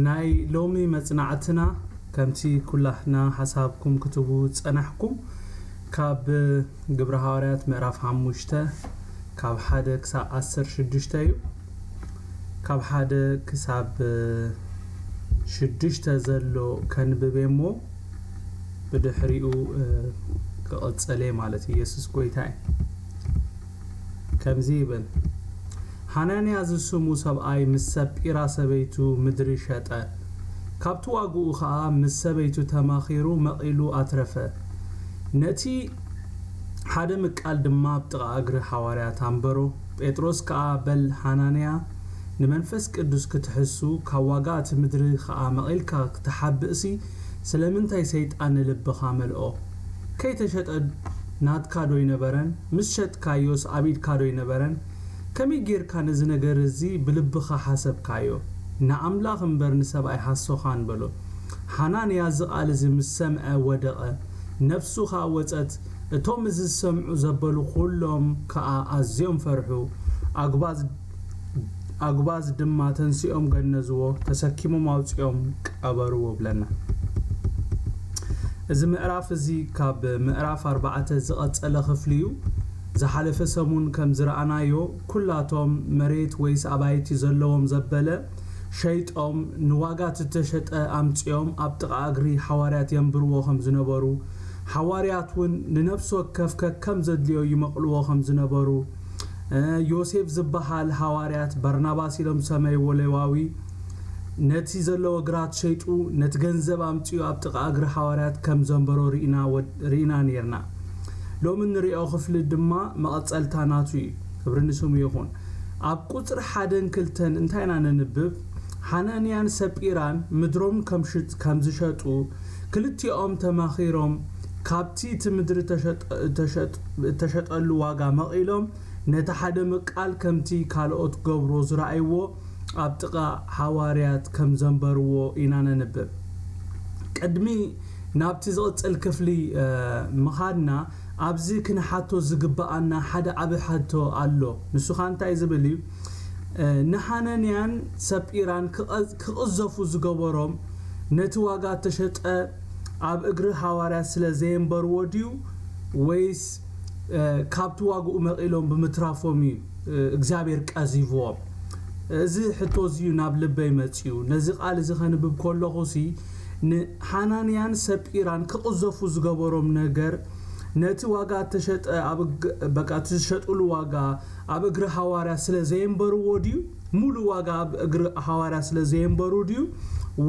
ናይ ሎሚ መጽናዕትና ከምቲ ኩላህና ሓሳብኩም ክትቡ ጸናሕኩም ካብ ግብረ ሃዋርያት ምዕራፍ ሓሙሽተ ካብ ሓደ ክሳብ ዓሰርተ ሽዱሽተ እዩ። ካብ ሓደ ክሳብ ሽዱሽተ ዘሎ ከንብብ እሞ ብድሕሪኡ ክቕጽል እየ ማለት እዩ። ኢየሱስ ጎይታ እዩ። ከምዚ ይብል፣ ሓናንያ ዝስሙ ሰብኣይ ምስ ሰጲራ ሰበይቱ ምድሪ ሸጠ። ካብቲ ዋግኡ ኸኣ ምስ ሰበይቱ ተማኺሩ መቒሉ ኣትረፈ። ነቲ ሓደ ምቃል ድማ ኣብ ጥቓ እግሪ ሓዋርያት ኣንበሮ። ጴጥሮስ ከኣ፣ በል ሓናንያ፣ ንመንፈስ ቅዱስ ክትሕሱ፣ ካብ ዋጋ እቲ ምድሪ ኸኣ መቒልካ ክትሓብእሲ፣ ስለምንታይ ሰይጣን ንልብኻ መልኦ? ከይተሸጠ ናትካ ዶ ኣይነበረን? ምስ ሸጥካዮስ ኣብ ኢድካ ዶ ኣይነበረን? ከመይ ጌርካ ነዚ ነገር እዚ ብልብኻ ሓሰብካዮ? ንኣምላኽ እምበር ንሰብ ኣይሓሶኻን በሎ። ሓናንያ እዚ ቃል እዚ ምስ ሰምዐ ወደቐ፣ ነፍሱ ኸኣ ወጸት። እቶም እዚ ዝሰምዑ ዘበሉ ኹሎም ከኣ ኣዝዮም ፈርሑ። ኣጉባዝ ኣጉባዝ ድማ ተንሲኦም ገነዝዎ፣ ተሰኪሞም ኣውጺኦም ቀበርዎ ብለና። እዚ ምዕራፍ እዚ ካብ ምዕራፍ ኣርባዕተ ዝቐጸለ ክፍሊ እዩ። ዝሓለፈ ሰሙን ከም ዝረኣናዮ፣ ኩላቶም መሬት ወይስ ኣባይቲ ዘለዎም ዘበለ ሸይጦም ንዋጋ እተሸጠ ኣምጺኦም ኣብ ጥቓ እግሪ ሓዋርያት የንብርዎ ከም ዝነበሩ፣ ሓዋርያት እውን ንነፍሲ ወከፍ ከከም ዘድልዮ ይመቕልዎ ከም ዝነበሩ፣ እ፣ ዮሴፍ ዝበሃል ሓዋርያት፣ በርናባስ ኢሎም ዝሰመይዎ ሌዋዊ፣ ነቲ ዘለዎ ግራት ሸይጡ ነቲ ገንዘብ ኣምጺኡ ኣብ ጥቓ እግሪ ሓዋርያት ከም ዘንበሮ ርኢና ወድ-፣ ርኢና ኔርና። ሎሚ እንሪኦ ክፍሊ ድማ መቐጸልታ ናቱ እዩ። ክብሪ ንስሙ ይኹን። ኣብ ቁጽሪ ሓደን ክልተን እንታይ ኢና ነንብብ? ሓናንያን ሰጲራን ምድሮም ከም ሽጥ-፣ ከም ዝሸጡ፣ ክልቲኦም ተማኺሮም ካብቲ እቲ ምድሪ ተሸጠ-፣ ተሸጥ-፣ እተሸጠሉ ዋጋ መቒሎም ነቲ ሓደ ምቃል ከምቲ ካልኦት ገብሮ ዝረኣይዎ ኣብ ጥቓ ሓዋርያት ከም ዘንበርዎ ኢና ነንብብ። ቅድሚ ናብቲ ዝቕጽል ክፍሊ፣ እ፣ ምኻድና ኣብዚ ክንሓቶ ዝግብኣና ሓደ ዓቢ ሕቶ ኣሎ። ንሱ ኸኣ እንታይ ዝብል እዩ? እ፣ ንሓናንያን ሰጲራን ክቐ-፣ ክቕዘፉ ዝገበሮም ነቲ ዋጋ እተሸጠ ኣብ እግሪ ሃዋርያት ስለ ዘየንበርዎ ድዩ? ወይስ፣ እ፣ ካብቲ ዋግኡ መቒሎም ብምትራፎም እዩ፣ እ፣ እግዚኣብሔር ቀዚፍዎም? እዚ ሕቶ እዚ እዩ ናብ ልበይ መጺኡ። ነዚ ቃል እዚ ከንብብ ከለኹሲ ንሓናንያን ሰጲራን ክቕዘፉ ዝገበሮም ነገር ነቲ ዋጋ እተሸጠ ኣብ እግ-፣ በቃ እቲ ዝሸጥሉ ዋጋ ኣብ እግሪ ሃዋርያ ስለ ዘየንበርዎ ድዩ? ሙሉ ዋጋ ኣብ እግሪ ሃዋርያ ስለ ዘየንበሩ ድዩ?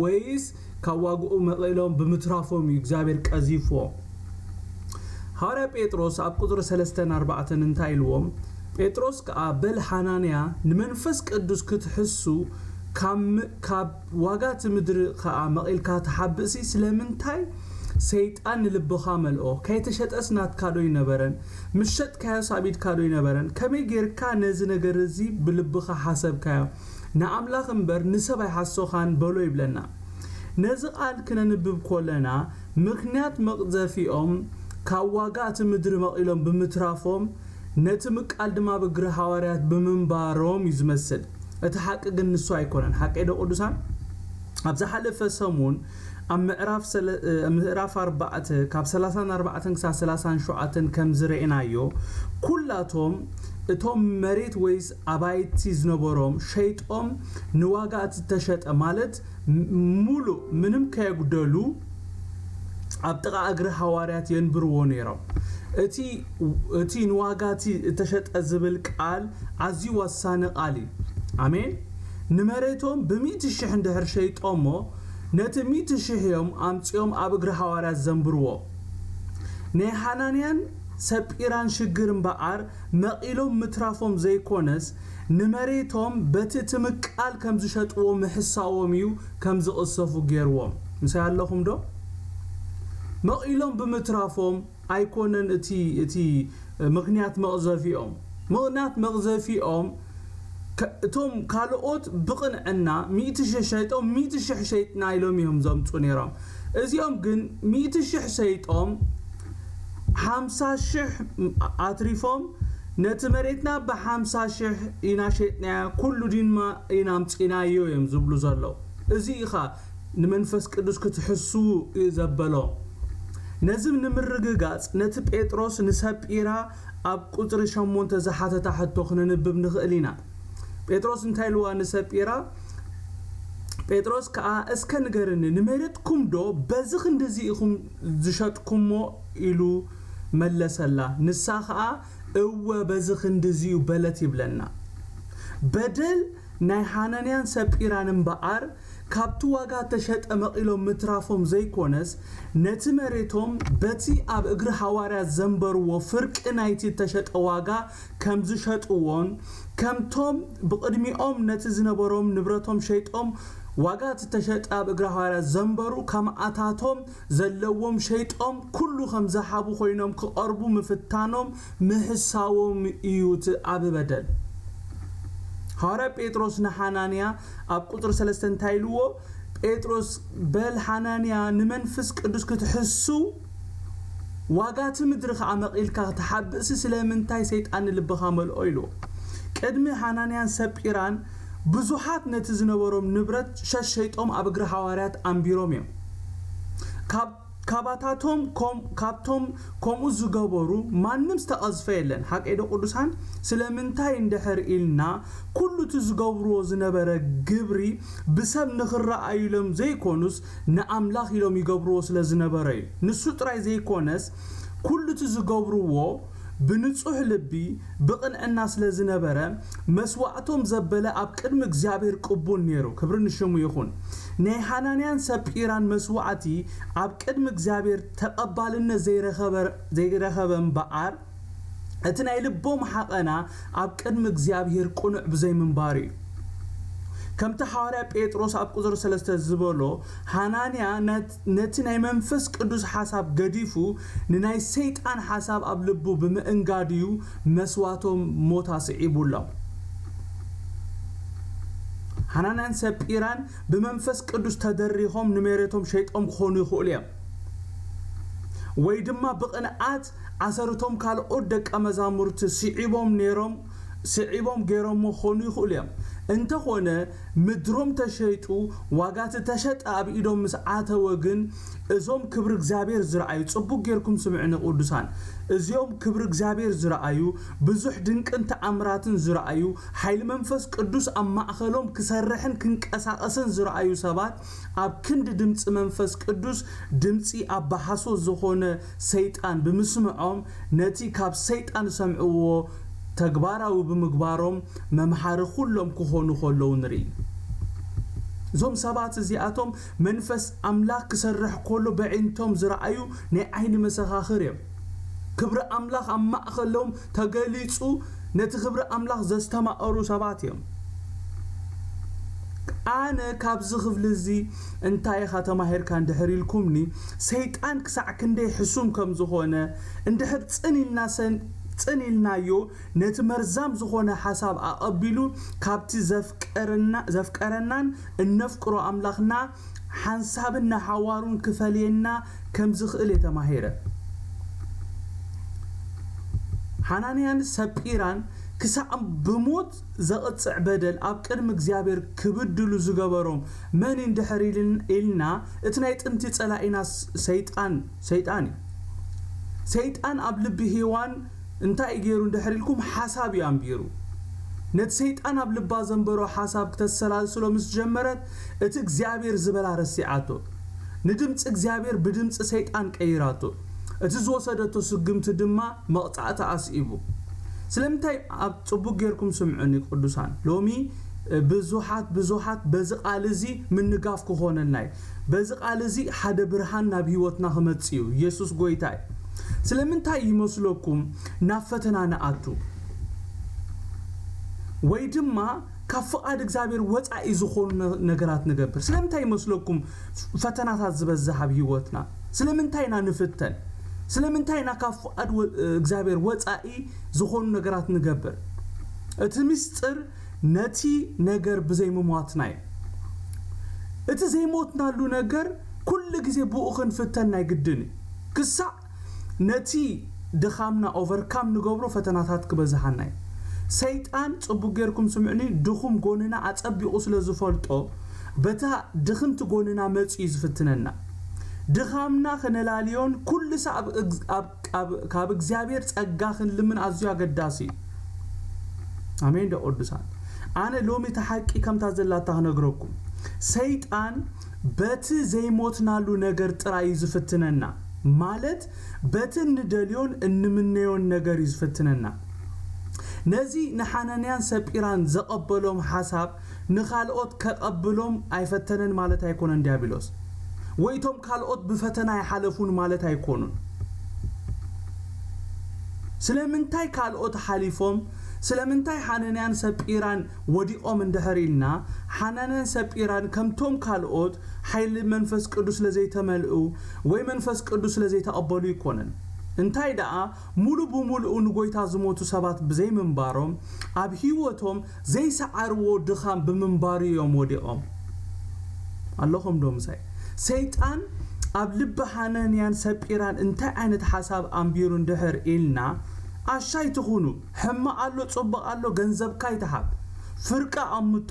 ወይስ ካብ ዋግኡ መቒሎም ብምትራፎም እዩ እግዚኣብሔር ቀዚፍዎም? ሃዋርያ ጴጥሮስ ኣብ ቁጽሪ ሰለስተን ኣርባዕተን እንታይ ኢልዎም? ጴጥሮስ ከኣ፣ በል ሓናንያ፣ ንመንፈስ ቅዱስ ክትሕሱ ካብ ም-፣ ካብ ዋጋ እቲ ምድሪ ኸኣ መቒልካ ትሓብእሲ ስለምንታይ ሰይጣን ንልብኻ መልኦ? ከይተሸጠስ ናትካ ዶ ኣይነበረን? ምስ ሸጥካዮስ ኣብ ኢድካ ዶ ኣይነበረን? ከመይ ጌርካ ነዚ ነገር እዚ ብልብኻ ሓሰብካዮ? ንኣምላኽ እምበር ንሰብ ኣይሓሶኻን በሎ ይብለና። ነዚ ቃል ክነንብብ ከለና፣ ምኽንያት መቕዘፊኦም ካብ ዋጋ እቲ ምድሪ መቒሎም ብምትራፎም፣ ነቲ ምቃል ድማ ኣብ እግሪ ሃዋርያት ብምንባሮም እዩ ዝመስል። እቲ ሓቂ ግን ንሱ ኣይኮነን። ሓቀይ ዶ ቅዱሳን? ኣብ ዝሓለፈ ሰሙን ኣብ ምዕራፍ ሰለ-፣ እ፣ ምዕራፍ ኣርባዕተ ካብ ሰላሳን ኣርባዕተን ክሳብ ሰላሳን ሸውዓተን ከም ዝረኤናዮ፣ ኩላቶም እቶም መሬት ወይስ ኣባይቲ ዝነበሮም ሸይጦም ንዋጋ እቲ እተሸጠ ማለት ም-፣ ሙሉእ ምንም ከየጉደሉ ኣብ ጥቓ እግሪ ሃዋርያት የንብርዎ ነይሮም። እቲ፣ እቲ ንዋጋ እቲ እተሸጠ ዝብል ቃል ኣዝዩ ወሳኒ ቃል እዩ። ኣሜን። ንመሬቶም ብሚእቲ ሽሕ እንድሕር ሸይጦሞ፣ ነቲ ሚእቲ ሽሕ እዮም ኣምጺኦም ኣብ እግሪ ሃዋርያት ዘንብርዎ። ናይ ሓናንያን ሰጲራን ሽግር እምበኣር መቒሎም ምትራፎም ዘይኮነስ፣ ንመሬቶም በቲ እቲ ምቃል ከም ዝሸጥዎ ምሕሳዎም እዩ ከም ዝቕሰፉ ገይርዎም። ምሳይ ኣለኹም ዶ? መቒሎም ብምትራፎም ኣይኮነን እቲ፣ እቲ ምኽንያት መቕዘፊኦም። ምኽንያት መቕዘፊኦም ከ-፣ እቶም ካልኦት ብቕንዕና ሚእቲ ሽሕ ሸይጦም፣ ሚእቲ ሽሕ ሸይጥና ኢሎም እዮም ዘምጹ ነይሮም። እዚኦም ግን ሚእቲ ሽሕ ሸይጦም፣ ሓምሳ ሽሕ ኣትሪፎም፣ ነቲ መሬትና ብሓምሳ ሽሕ ኢና ሸጥናዮ፣ ኩሉ ድማ ኢና ኣምጺናዮ እዮም ዝብሉ ዘለዉ። እዚ ኢኻ ንመንፈስ ቅዱስ ክትሕስዉ እዩ ዘበሎ። ነዚ ንምርግጋጽ ነቲ ጴጥሮስ ንሰጲራ ኣብ ቁጽሪ ሸሞንተ ዝሓተታ ሕቶ ክነንብብ ንኽእል ኢና። ጴጥሮስ እንታይ ኢልዋ ንሰጲራ? ጴጥሮስ ከኣ እስከ ንገርኒ ንመሬትኩም ዶ በዚ ክንድዚ ኢኹም ዝሸጥኩሞ ኢሉ መለሰላ። ንሳ ኸኣ እወ በዚ ክንድዚ እዩ በለት ይብለና። በደል ናይ ሓናንያን ሰጲራን እምበኣር ካብቲ ዋጋ እተሸጠ መቒሎም ምትራፎም ዘይኮነስ፣ ነቲ መሬቶም በቲ ኣብ እግሪ ሃዋርያት ዘንበርዎ ፍርቂ ናይቲ እተሸጠ ዋጋ ከም ዝሸጥዎን፣ ከምቶም ብቕድሚኦም ነቲ ዝነበሮም ንብረቶም ሸይጦም ዋጋ እቲ እተሸጠ ኣብ እግሪ ሃዋርያት ዘንበሩ፣ ከማኣታቶም ዘለዎም ሸይጦም ኩሉ ከም ዝሃቡ ኮይኖም ክቐርቡ ምፍታኖም ምሕሳዎም እዩ እቲ ዓቢ በደል። ሃዋርያ ጴጥሮስ ንሓናንያ ኣብ ቁጽሪ ሰለስተ እንታይ ኢልዎ? ጴጥሮስ በል ሓናንያ ንመንፈስ ቅዱስ ክትሕስው ዋጋ እቲ ምድሪ ከኣ መቒልካ ክትሓብእሲ ስለምንታይ ሰይጣን ንልብኻ መልኦ ኢልዎ። ቅድሚ ሓናንያን ሰጲራን ብዙሓት ነቲ ዝነበሮም ንብረት ሸሸይጦም ኣብ እግሪ ሃዋርያት ኣንቢሮም እዮም። ካብ ካባታቶም ከም ካብቶም ከምኡ ዝገበሩ ማንም ዝተቐዝፈ የለን። ሓቀይ ዶ ቅዱሳን? ስለምንታይ እንድሕር ኢልና ኩሉ እቲ ዝገብርዎ ዝነበረ ግብሪ ብሰብ ንኽረኣዩ ኢሎም ዘይኮኑስ ንኣምላኽ ኢሎም ይገብርዎ ስለ ዝነበረ እዩ። ንሱ ጥራይ ዘይኮነስ ኩሉ እቲ ዝገብርዎ ብንጹሕ ልቢ ብቕንዕና ስለ ዝነበረ መስዋዕቶም ዘበለ ኣብ ቅድሚ እግዚኣብሔር ቅቡል ነይሩ። ክብሪ ንሽሙ ይኹን። ናይ ሓናንያን ሰጲራን መስዋዕቲ ኣብ ቅድሚ እግዚኣብሔር ተቐባልነት ዘይረኸበ ዘይረኸበ እምበኣር እቲ ናይ ልቦም ሓቐና ኣብ ቅድሚ እግዚኣብሔር ቅኑዕ ብዘይምንባሩ እዩ። ከምቲ ሓዋርያ ጴጥሮስ ኣብ ቁጽሪ ሰለስተ ዝበሎ፣ ሓናንያ ነት- ነቲ ናይ መንፈስ ቅዱስ ሓሳብ ገዲፉ ንናይ ሰይጣን ሓሳብ ኣብ ልቡ ብምእንጋድ እዩ መስዋቶም ሞት ኣስዒቡሎም። ሓናንያን ሰጲራን ብመንፈስ ቅዱስ ተደሪኾም ንመሬቶም ሸይጦም ክኾኑ ይኽእሉ እዮም። ወይ ድማ ብቕንኣት ኣሰርቶም ካልኦት ደቀ መዛሙርቲ ስዒቦም ነይሮም ስዒቦም ገይሮሞ ክኾኑ ይኽእሉ እዮም። እንተኾነ ምድሮም ተሸይጡ ዋጋ እቲ ተሸጠ ኣብ ኢዶም ምስ ኣተወ ግን እዞም ክብሪ እግዚኣብሔር ዝረኣዩ፣ ጽቡቕ ጌርኩም ስምዑኒ ቅዱሳን፣ እዚኦም ክብሪ እግዚኣብሔር ዝረኣዩ፣ ብዙሕ ድንቅን ተኣምራትን ዝረኣዩ፣ ሓይሊ መንፈስ ቅዱስ ኣብ ማእኸሎም ክሰርሕን ክንቀሳቐስን ዝረኣዩ ሰባት ኣብ ክንዲ ድምፂ መንፈስ ቅዱስ ድምፂ ኣባሓሶት ዝኾነ ሰይጣን ብምስምዖም ነቲ ካብ ሰይጣን ዝሰምዕዎ ተግባራዊ ብምግባሮም መምሃሪ ኩሎም ክኾኑ ከለዉ ንርኢ። እዞም ሰባት እዚኣቶም መንፈስ ኣምላኽ ክሰርሕ ከሎ በዒንቶም ዝረኣዩ ናይ ዓይኒ መሰኻኽር እዮም። ክብሪ ኣምላኽ ኣብ ማእኸሎም ተገሊጹ ነቲ ክብሪ ኣምላኽ ዘስተማቐሩ ሰባት እዮም። ኣነ ካብዚ ክፍሊ እዚ እንታይ ኢኻ ተማሂርካ እንድሕር ኢልኩምኒ፣ ሰይጣን ክሳዕ ክንደይ ሕሱም ከም ዝኾነ እንድሕር ጽን ኢልና ሰን- ጽን ኢልናዮ፣ ነቲ መርዛም ዝኾነ ሓሳብ ኣቐቢሉ ካብቲ ዘፍቀረና- ዘፍቀረናን እነፍቅሮ ኣምላኽና ሓንሳብን ንሓዋሩን ክፈልየና ከም ዝኽእል እየ ተማሂረ። ሓናንያን ሰጲራን ክሳዕ ብሞት ዘቕጽዕ በደል ኣብ ቅድሚ እግዚኣብሔር ክብድሉ ዝገበሮም መን እንድሕር ኢልን- ኢልና፣ እቲ ናይ ጥንቲ ጸላኢና ስ- ሰይጣን ሰይጣን እዩ። ሰይጣን ኣብ ልቢ ሄዋን እንታይ እዩ ገይሩ እንድሕር ኢልኩም ሓሳብ እዩ ኣንቢሩ። ነቲ ሰይጣን ኣብ ልባ ዘንበሮ ሓሳብ ክተሰላስሎ ምስ ጀመረት እቲ እግዚኣብሔር ዝበላ ረሲዓቶ። ንድምፂ እግዚኣብሔር ብድምፂ ሰይጣን ቀይራቶ። እቲ ዝወሰደቶ ስግምቲ ድማ መቕፃዕቲ ኣስዒቡ። ስለምንታይ ኣብ ፅቡቅ ጌርኩም ስምዑኒ ቅዱሳን ሎሚ ብዙሓት ብዙሓት በዚ ቃል እዚ ምንጋፍ ክኾነልና እዩ። በዚ ቃል እዚ ሓደ ብርሃን ናብ ህይወትና ክመጽእ እዩ። ኢየሱስ ጎይታ እዩ። ስለምንታይ ይመስለኩም ናብ ፈተና ንኣቱ? ወይ ድማ ካብ ፍቓድ እግዚኣብሔር ወጻኢ ዝኾኑ ነ- ነገራት ንገብር? ስለምንታይ ይመስለኩም ፈተናታት ዝበዝሕ ኣብ ህይወትና? ስለምንታይ ኢና ንፍተን? ስለምንታይ ኢና ካብ ፍቓድ ወ- እግዚኣብሔር ወጻኢ ዝኾኑ ነገራት ንገብር? እቲ ምስጢር ነቲ ነገር ብዘይምሟትና እዩ። እቲ ዘይሞትናሉ ነገር ኩሉ ግዜ ብኡ ክንፍተን ናይ ግድን እዩ። ክሳዕ ነቲ ድኻምና ኦቨርካም ንገብሮ ፈተናታት ክበዝሓና እዩ። ሰይጣን ጽቡቅ ጌርኩም ስምዕኒ ድኹም ጎንና ኣጸቢቑ ስለ ዝፈልጦ በታ ድኽምቲ ጎንና መጺኡ እዩ ዝፍትነና። ድኻምና ክነላልዮን ኩሉ ሳዕ ኣብ እግ-፣ ኣብ፣ ኣብ፣ ካብ እግዚኣብሔር ጸጋ ክንልምን ኣዝዩ ኣገዳሲ እዩ። ኣሜን ዶ ቅዱሳን? ኣነ ሎሚ እቲ ሓቂ ከምታ ዘላታ ክነግረኩም። ሰይጣን በቲ ዘይሞትናሉ ነገር ጥራይ እዩ ዝፍትነና። ማለት በቲ እንደልዮን እንምነዮን ነገር እዩ ዝፍትነና። ነዚ ንሓናንያን ሰጲራን ዘቐበሎም ሓሳብ ንኻልኦት ከቐብሎም ኣይፈተነን ማለት ኣይኮነን ዲያብሎስ። ወይ እቶም ካልኦት ብፈተና ኣይሓለፉን ማለት ኣይኮኑን። ስለምንታይ ካልኦት ሓሊፎም፣ ስለምንታይ ሓናንያን ሰጲራን ወዲቖም እንድሕር ኢልና፣ ሓናንያን ሰጲራን ከምቶም ካልኦት ሓይሊ መንፈስ ቅዱስ ስለዘይተመልኡ ወይ መንፈስ ቅዱስ ስለዘይተቐበሉ ኣይኮነን። እንታይ ደኣ፣ ሙሉ ብሙሉኡ ንጎይታ ዝሞቱ ሰባት ብዘይምንባሮም፣ ኣብ ህይወቶም ዘይሰዓርዎ ድኻም ብምንባሩ እዮም ወዲቖም። ኣለኹም ዶ ምሳይ? ሰይጣን ኣብ ልቢ ሓናንያን ሰጲራን እንታይ ዓይነት ሓሳብ ኣንቢሩ እንድሕር ኢልና፣ ኣሻይ ትኹኑ፣ ሕማቕ ኣሎ፣ ጽቡቕ ኣሎ፣ ገንዘብካ ይትሓብ፣ ፍርቂ ኣምጦ፣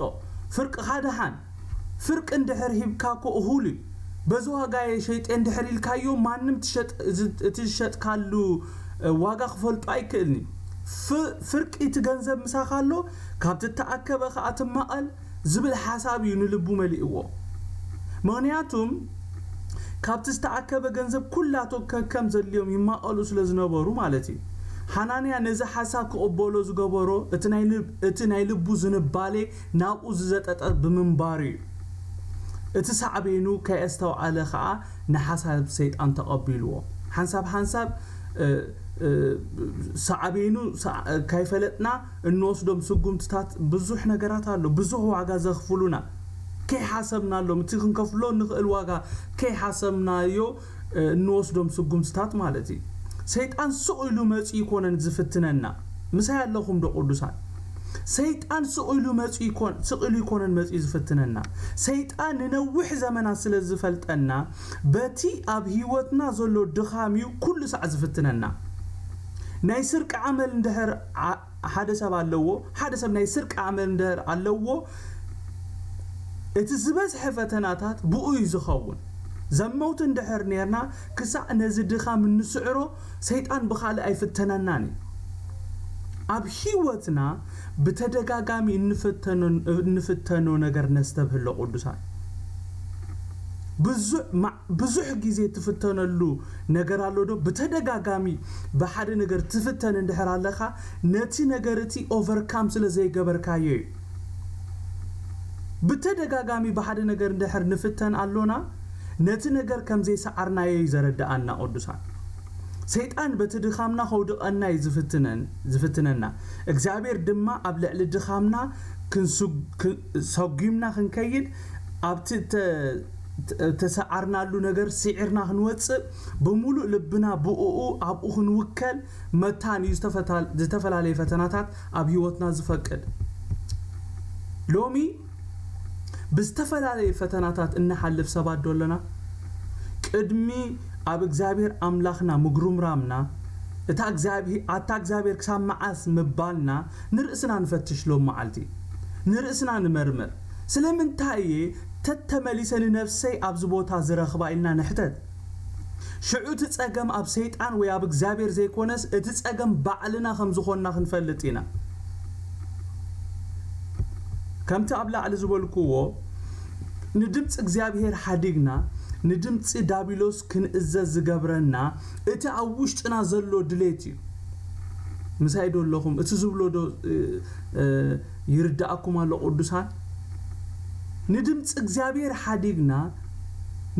ፍርቅኻ ደሓን፣ ፍርቂ እንድሕር ሂብካ እኮ እኹል እዩ። በዚ ዋጋ እየ ሸይጠ እንድሕር ኢልካዮ፣ ማንም ትሸጥ-፣ እዚ-፣ እቲ ዝሸጥካሉ፣ እ፣ ዋጋ ክፈልጦ ኣይክእልን እዩ። ፍ-፣ ፍርቂ እቲ ገንዘብ ምሳኻ ኣሎ፣ ካብቲ እተኣከበ ከኣ ትማቐል ዝብል ሓሳብ እዩ ንልቡ መሊእዎ። ምኽንያቱም ካብቲ ዝተኣከበ ገንዘብ ኩላቶ ከከም ዘድልዮም ይማቐሉ ስለ ዝነበሩ ማለት እዩ። ሓናንያ ነዚ ሓሳብ ክቕበሎ ዝገበሮ እቲ ናይ ልብ-፣ እቲ ናይ ልቡ ዝንባሌ ናብኡ ዝዘጠጠ ብምንባሩ እዩ። እቲ ሳዕቤኑ ከየስተውዓለ ኸኣ ንሓሳብ ሰይጣን ተቐቢልዎ። ሓንሳብ ሓንሳብ፣ እ፣ እ፣ ሳዕቤኑ ሰ-፣ ከይፈለጥና እንወስዶም ስጉምትታት ብዙሕ ነገራት ኣሎ። ብዙሕ ዋጋ ዘኽፍሉና፣ ከይሓሰብናሎም፣ እቲ ክንከፍሎ እንኽእል ዋጋ ከይሓሰብናዮ፣ እ፣ እንወስዶም ስጉምትታት ማለት እዩ። ሰይጣን ስቕ ኢሉ መጺኡ ይኮነን ዝፍትነና። ምሳይ ኣለኹም ዶ ቅዱሳን? ሰይጣን ስቕ ኢሉ መጺኡ ይኮን-፣ ስቕ ኢሉ ይኮነን መጺኡ ዝፍትነና። ሰይጣን ንነዊሕ ዘመናት ስለ ዝፈልጠና፣ በቲ ኣብ ህይወትና ዘሎ ድኻም እዩ ኩሉ ሳዕ ዝፍትነና። ናይ ስርቂ ዓመል እንድሕር ዓ-፣ ሓደ ሰብ ኣለዎ፣ ሓደ ሰብ ናይ ስርቂ ዓመል እንድሕር ኣለዎ፣ እቲ ዝበዝሐ ፈተናታት ብኡ እዩ ዝኸውን። ዘመውቲ እንድሕር ኔርና፣ ክሳዕ ነዚ ድኻም እንስዕሮ፣ ሰይጣን ብኻልእ ኣይፍተነናን እዩ። ኣብ ህይወትና ብተደጋጋሚ እንፍተኖ፣ እንፍተኖ ነገር ነስተብህሎ ቅዱሳን። ብዙሕ፣ ማ-፣ ብዙሕ ግዜ ትፍተነሉ ነገር ኣሎ ዶ? ብተደጋጋሚ ብሓደ ነገር ትፍተን እንድሕር ኣለኻ፣ ነቲ ነገር እቲ ኦቨርካም ስለ ዘይገበርካዮ እዩ። ብተደጋጋሚ ብሓደ ነገር እንድሕር ንፍተን ኣሎና፣ ነቲ ነገር ከም ዘይሰዓርናዮ እዩ ዘረድኣና ቅዱሳን። ሰይጣን በቲ ድኻምና ከውድቐና እዩ ዝፍትነን-፣ ዝፍትነና። እግዚኣብሔር ድማ ኣብ ልዕሊ ድኻምና ክንስግ-፣ ክ-፣ ሰጒምና ክንከይድ፣ ኣብቲ እተ-፣ እተ-፣ እተሰዓርናሉ ነገር ስዒርና ክንወጽእ፣ ብምሉእ ልብና ብእኡ፣ ኣብኡ ክንውከል መታን እዩ ዝተፈታል-፣ ዝተፈላለየ ፈተናታት ኣብ ህይወትና ዝፈቅድ። ሎሚ ብዝተፈላለየ ፈተናታት እንሓልፍ ሰባት ዶ ኣለና? ቅድሚ ኣብ እግዚኣብሔር ኣምላኽና ምጉርምራምና፣ እታ እግዚኣብሄ-፣ ኣታ እግዚኣብሔር ክሳብ መዓስ ምባልና ንርእስና ንፈትሽ ሎም መዓልቲ። ንርእስና ንመርምር። ስለምንታይ እየ ተተመሊሰ ንነፍሰይ ኣብዚ ቦታ ዝረኽባ ኢልና ንሕተት። ሽዑ እቲ ጸገም ኣብ ሰይጣን ወይ ኣብ እግዚኣብሔር ዘይኮነስ፣ እቲ ጸገም ባዕልና ከም ዝኾንና ክንፈልጥ ኢና። ከምቲ ኣብ ላዕሊ ዝበልክዎ፣ ንድምፂ እግዚኣብሔር ሓዲግና፣ ንድምፂ ዳቢሎስ ክንእዘዝ ዝገብረና፣ እቲ ኣብ ውሽጥና ዘሎ ድሌት እዩ። ምሳይ ዶ ኣለኹም? እቲ ዝብሎ ዶ፣ እ፣ እ፣ ይርድኣኩም ኣሎ ቅዱሳን? ንድምፂ እግዚኣብሔር ሓዲግና፣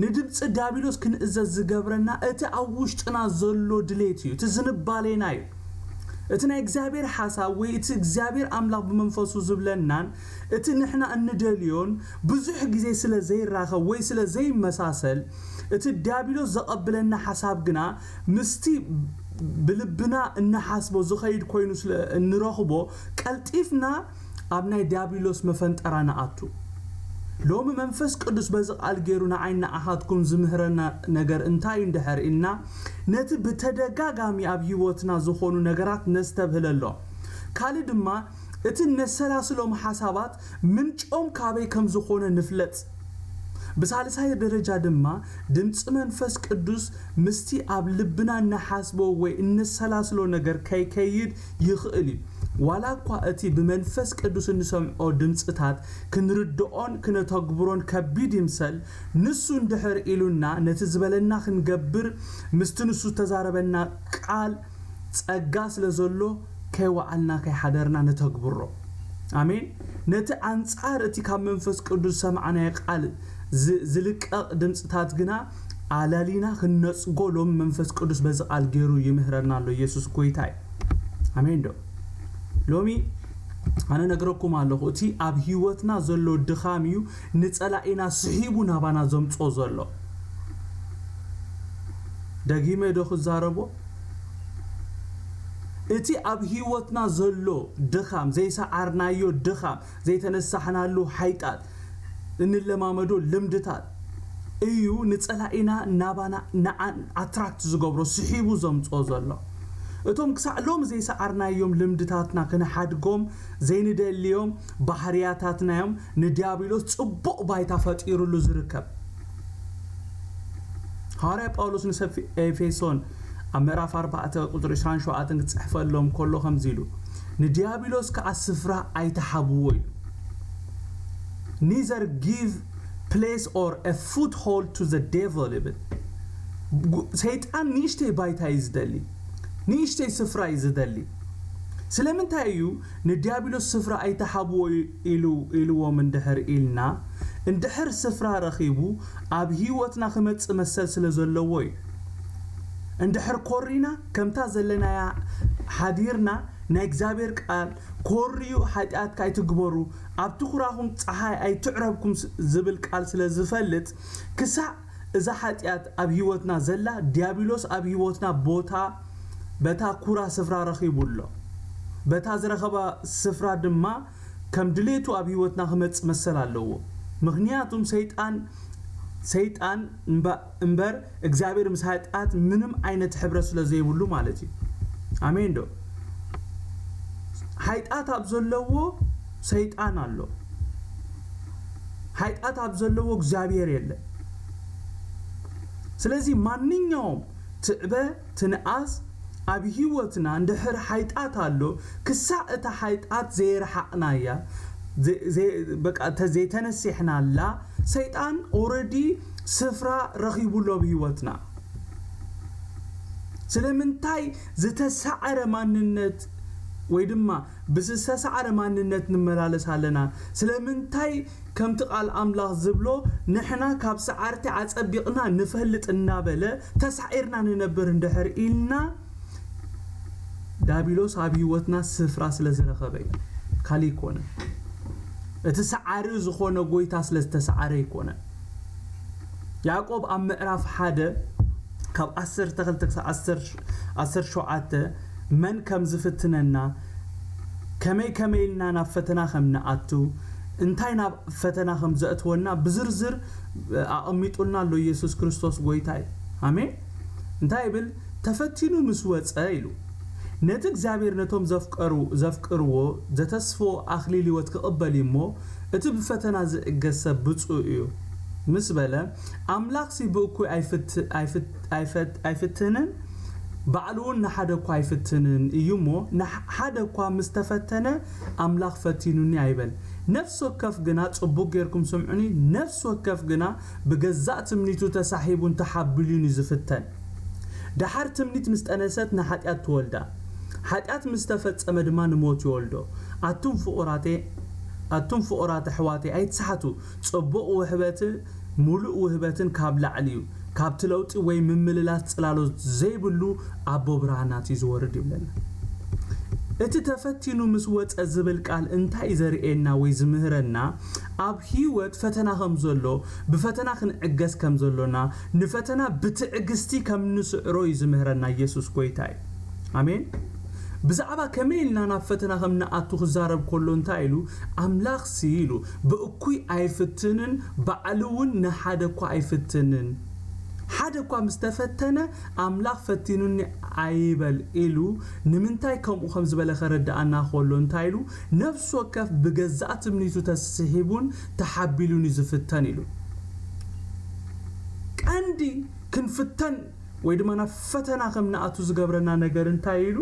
ንድምፂ ዳቢሎስ ክንእዘዝ ዝገብረና፣ እቲ ኣብ ውሽጥና ዘሎ ድሌት እዩ። እቲ ዝንባሌና እዩ። እቲ ናይ እግዚኣብሔር ሓሳብ ወይ እቲ እግዚኣብሔር ኣምላኽ ብመንፈሱ ዝብለናን፣ እቲ ንሕና እንደልዮን ብዙሕ ግዜ ስለ ዘይራኸብ ወይ ስለ ዘይመሳሰል፣ እቲ ዲያብሎስ ዘቐብለና ሓሳብ ግና ምስቲ ብልብና እንሓስቦ ዝኸይድ ኮይኑ ስለ እንረኽቦ፣ ቀልጢፍና ኣብ ናይ ዲያብሎስ መፈንጠራ ንኣቱ። ሎሚ መንፈስ ቅዱስ በዚ ቃል ገይሩ ንዓይ ንዓኻትኩም ዝምህረና ነገር እንታይ እዩ እንድሕር ኢልና፣ ነቲ ብተደጋጋሚ ኣብ ህይወትና ዝኾኑ ነገራት ነስተብህለሎም። ካልእ ድማ እቲ እነሰላስሎም ሓሳባት ምንጮም ካበይ ከም ዝኾነ ንፍለጥ። ብሳልሳይ ደረጃ ድማ ድምፂ መንፈስ ቅዱስ ምስቲ ኣብ ልብና እንሓስቦ ወይ እነሰላስሎ ነገር ከይከይድ ይኽእል እዩ። ዋላ እኳ እቲ ብመንፈስ ቅዱስ እንሰምዖ ድምፅታት ክንርድኦን ክነተግብሮን ከቢድ ይምሰል፣ ንሱ እንድሕር ኢሉና ነቲ ዝበለና ክንገብር ምስቲ ንሱ ዝተዛረበና ቃል ጸጋ ስለ ዘሎ ከይወዓልና ከይሓደርና ነተግብሮ። ኣሜን። ነቲ ኣንጻር እቲ ካብ መንፈስ ቅዱስ ዝሰማዕናዮ ቃል ዝልቀቕ ድምፅታት ግና ኣላሊና ክንነፅጎ ሎም መንፈስ ቅዱስ በዚ ቃል ገይሩ ይምህረና ኣሎ። ኢየሱስ ጎይታ እዩ። ኣሜን ዶ? ሎሚ ኣነ ነግረኩም ኣለኹ፣ እቲ ኣብ ህይወትና ዘሎ ድኻም እዩ ንጸላኢና ስሒቡ ናባና ዘምጾ ዘሎ። ደጊመ ዶ ክዛረቦ? እቲ ኣብ ህይወትና ዘሎ ድኻም፣ ዘይሰዓርናዮ ድኻም፣ ዘይተነሳሕናሉ ሓይጣት፣ እንለማመዶ ልምድታት እዩ ንጸላኢና ናባና ንዓን ኣትራክት ዝገብሮ፣ ስሒቡ ዘምጽኦ ዘሎ። እቶም ክሳዕ ሎሚ ዘይሰዓርናዮም ልምድታትና ክንሓድጎም ዘይንደልዮም ባህርያታትናዮም ንዲያብሎስ ጽቡቕ ባይታ ፈጢሩሉ ዝርከብ። ሃዋርያ ጳውሎስ ንሰብ ኤፌሶን ኣብ ምዕራፍ ኣርባዕተ ቁጽሪ ዕስራን ሸውዓተን ክጽሕፈሎም ከሎ ከምዚ ኢሉ፣ ንዲያብሎስ ከኣ ስፍራ ኣይትሃብዎ ኢሉ። Neither give place or a foothold to the devil ይብል። ሰይጣን ንእሽተይ ባይታ እዩ ዝደሊ፣ ንእሽተይ ስፍራ እዩ ዝደሊ። ስለምንታይ እዩ ንዲያብሎስ ስፍራ ኣይትሃብዎ ኢሉ ኢልዎም እንድሕር ኢልና፣ እንድሕር ስፍራ ረኺቡ ኣብ ህይወትና ክመጽእ መሰል ስለ ዘለዎ እዩ። እንድሕር ኮሪና ከምታ ዘለናያ ሓዲርና ናይ እግዚኣብሔር ቃል ኮርዩ ሓጢኣትካ ኣይትግበሩ ኣብቲ ኩራኹም ፀሓይ ኣይትዕረብኩም ዝብል ቃል ስለ ዝፈልጥ ክሳዕ እዛ ሓጢኣት ኣብ ህይወትና ዘላ ዲያብሎስ ኣብ ህይወትና ቦታ በታ ኩራ ስፍራ ረኺቡ ኣሎ። በታ ዝረኸባ ስፍራ ድማ ከም ድሌቱ ኣብ ህይወትና ክመጽእ መሰል ኣለዎ። ምኽንያቱም ሰይጣን ሰይጣን እምበር እግዚኣብሔር ምስ ሓጢኣት ምንም ዓይነት ሕብረት ስለ ዘይብሉ ማለት እዩ። ኣሜን ዶ? ሓጢኣት ኣብ ዘለዎ ሰይጣን ኣሎ። ሓጢኣት ኣብ ዘለዎ እግዚኣብሔር የለን። ስለዚ ማንኛውም ትዕበ ትንኣስ ኣብ ህይወትና እንድሕር ሓይጣት ኣሎ ክሳዕ እታ ሓይጣት ዘየርሓቕናያ በቃ ዘይተነሲሕናላ ሰይጣን ኦረዲ ስፍራ ረኺቡሎ ኣብ ህይወትና። ስለምንታይ ዝተሳዕረ ማንነት ወይ ድማ ብዝተሳዕረ ማንነት ንመላለስ ኣለና? ስለምንታይ ከምቲ ቃል ኣምላኽ ዝብሎ ንሕና ካብ ሰዓርቲ ኣጸቢቕና ንፈልጥ እናበለ ተሳዒርና ንነብር እንድሕር ኢልና ዳቢሎስ ኣብ ህይወትና ስፍራ ስለ ዝረኸበ እዩ። ካልእ ኣይኮነን። እቲ ሰዓሪ ዝኾነ ጎይታ ስለ ዝተሰዓረ ኣይኮነን። ያዕቆብ ኣብ ምዕራፍ ሓደ ካብ ዓሰርተ ክልተ ክሳብ ዓሰርተ ሸውዓተ መን ከም ዝፍትነና ከመይ ከመይ ኢልና ናብ ፈተና ከም ንኣቱ እንታይ ናብ ፈተና ከም ዘእትወና ብዝርዝር ኣቐሚጡልና ኣሎ ኢየሱስ ክርስቶስ ጎይታ እዩ። ኣሜን። እንታይ ይብል? ተፈቲኑ ምስ ወፀ ኢሉ ነቲ እግዚኣብሔር ነቶም ዘፍቀሩ ዘፍቅርዎ ዘተስፍዎ ኣኽሊል ህይወት ክቕበል እዩ እሞ እቲ ብፈተና ዝእገስ ሰብ ብፁእ እዩ ምስ በለ ኣምላኽሲ ብእኩይ ኣይፍትንን ባዕሉ እውን ንሓደ እኳ ኣይፍትንን እዩ እሞ ንሓደ እኳ ምስ ተፈተነ ኣምላኽ ፈቲኑኒ ኣይበል። ነፍሲ ወከፍ ግና ጽቡቕ ጌርኩም ስምዑኒ፣ ነፍሲ ወከፍ ግና ብገዛእ ትምኒቱ ተሳሒቡን ተሓቢሉን እዩ ዝፍተን። ደሓር ትምኒት ምስ ጠነሰት ንሓጢኣት ትወልዳ፣ ሓጢኣት ምስ ተፈጸመ ድማ ንሞት ይወልዶ። ኣቱም ፍቑራተይ ኣቱም ፍቑራት ኣሕዋተይ ኣይትስሓቱ፣ ጽቡቕ ውህበት ሙሉእ ውህበትን ካብ ላዕሊ እዩ፣ ካብቲ ለውጢ ወይ ምምልላስ ጽላሎት ዘይብሉ ኣቦ ብርሃናት እዩ ዝወርድ ይብለና። እቲ ተፈቲኑ ምስ ወጸ ዝብል ቃል እንታይ እዩ ዘርእየና ወይ ዝምህረና? ኣብ ህይወት ፈተና ከም ዘሎ፣ ብፈተና ክንዕገስ ከም ዘሎና፣ ንፈተና ብትዕግስቲ ከም ንስዕሮ እዩ ዝምህረና ኢየሱስ ጎይታ እዩ። ኣሜን። ብዛዕባ ከመይ ኢልና ናብ ፈተና ከም ንኣቱ ክዛረብ ከሎ እንታይ ኢሉ? ኣምላኽሲ ኢሉ ብእኩይ ኣይፍትንን ባዕሉ እውን ንሓደ እኳ ኣይፍትንን። ሓደ እኳ ምስ ተፈተነ ኣምላኽ ፈቲኑኒ ኣይበል ኢሉ ንምንታይ ከምኡ ከም ዝበለ ከረድኣና ከሎ እንታይ ኢሉ? ነፍሲ ወከፍ ብገዛእ ትምኒቱ ተስሒቡን ተሓቢሉን እዩ ዝፍተን ኢሉ። ቀንዲ ክንፍተን ወይ ድማ ናብ ፈተና ከም ንኣቱ ዝገብረና ነገር እንታይ ኢሉ?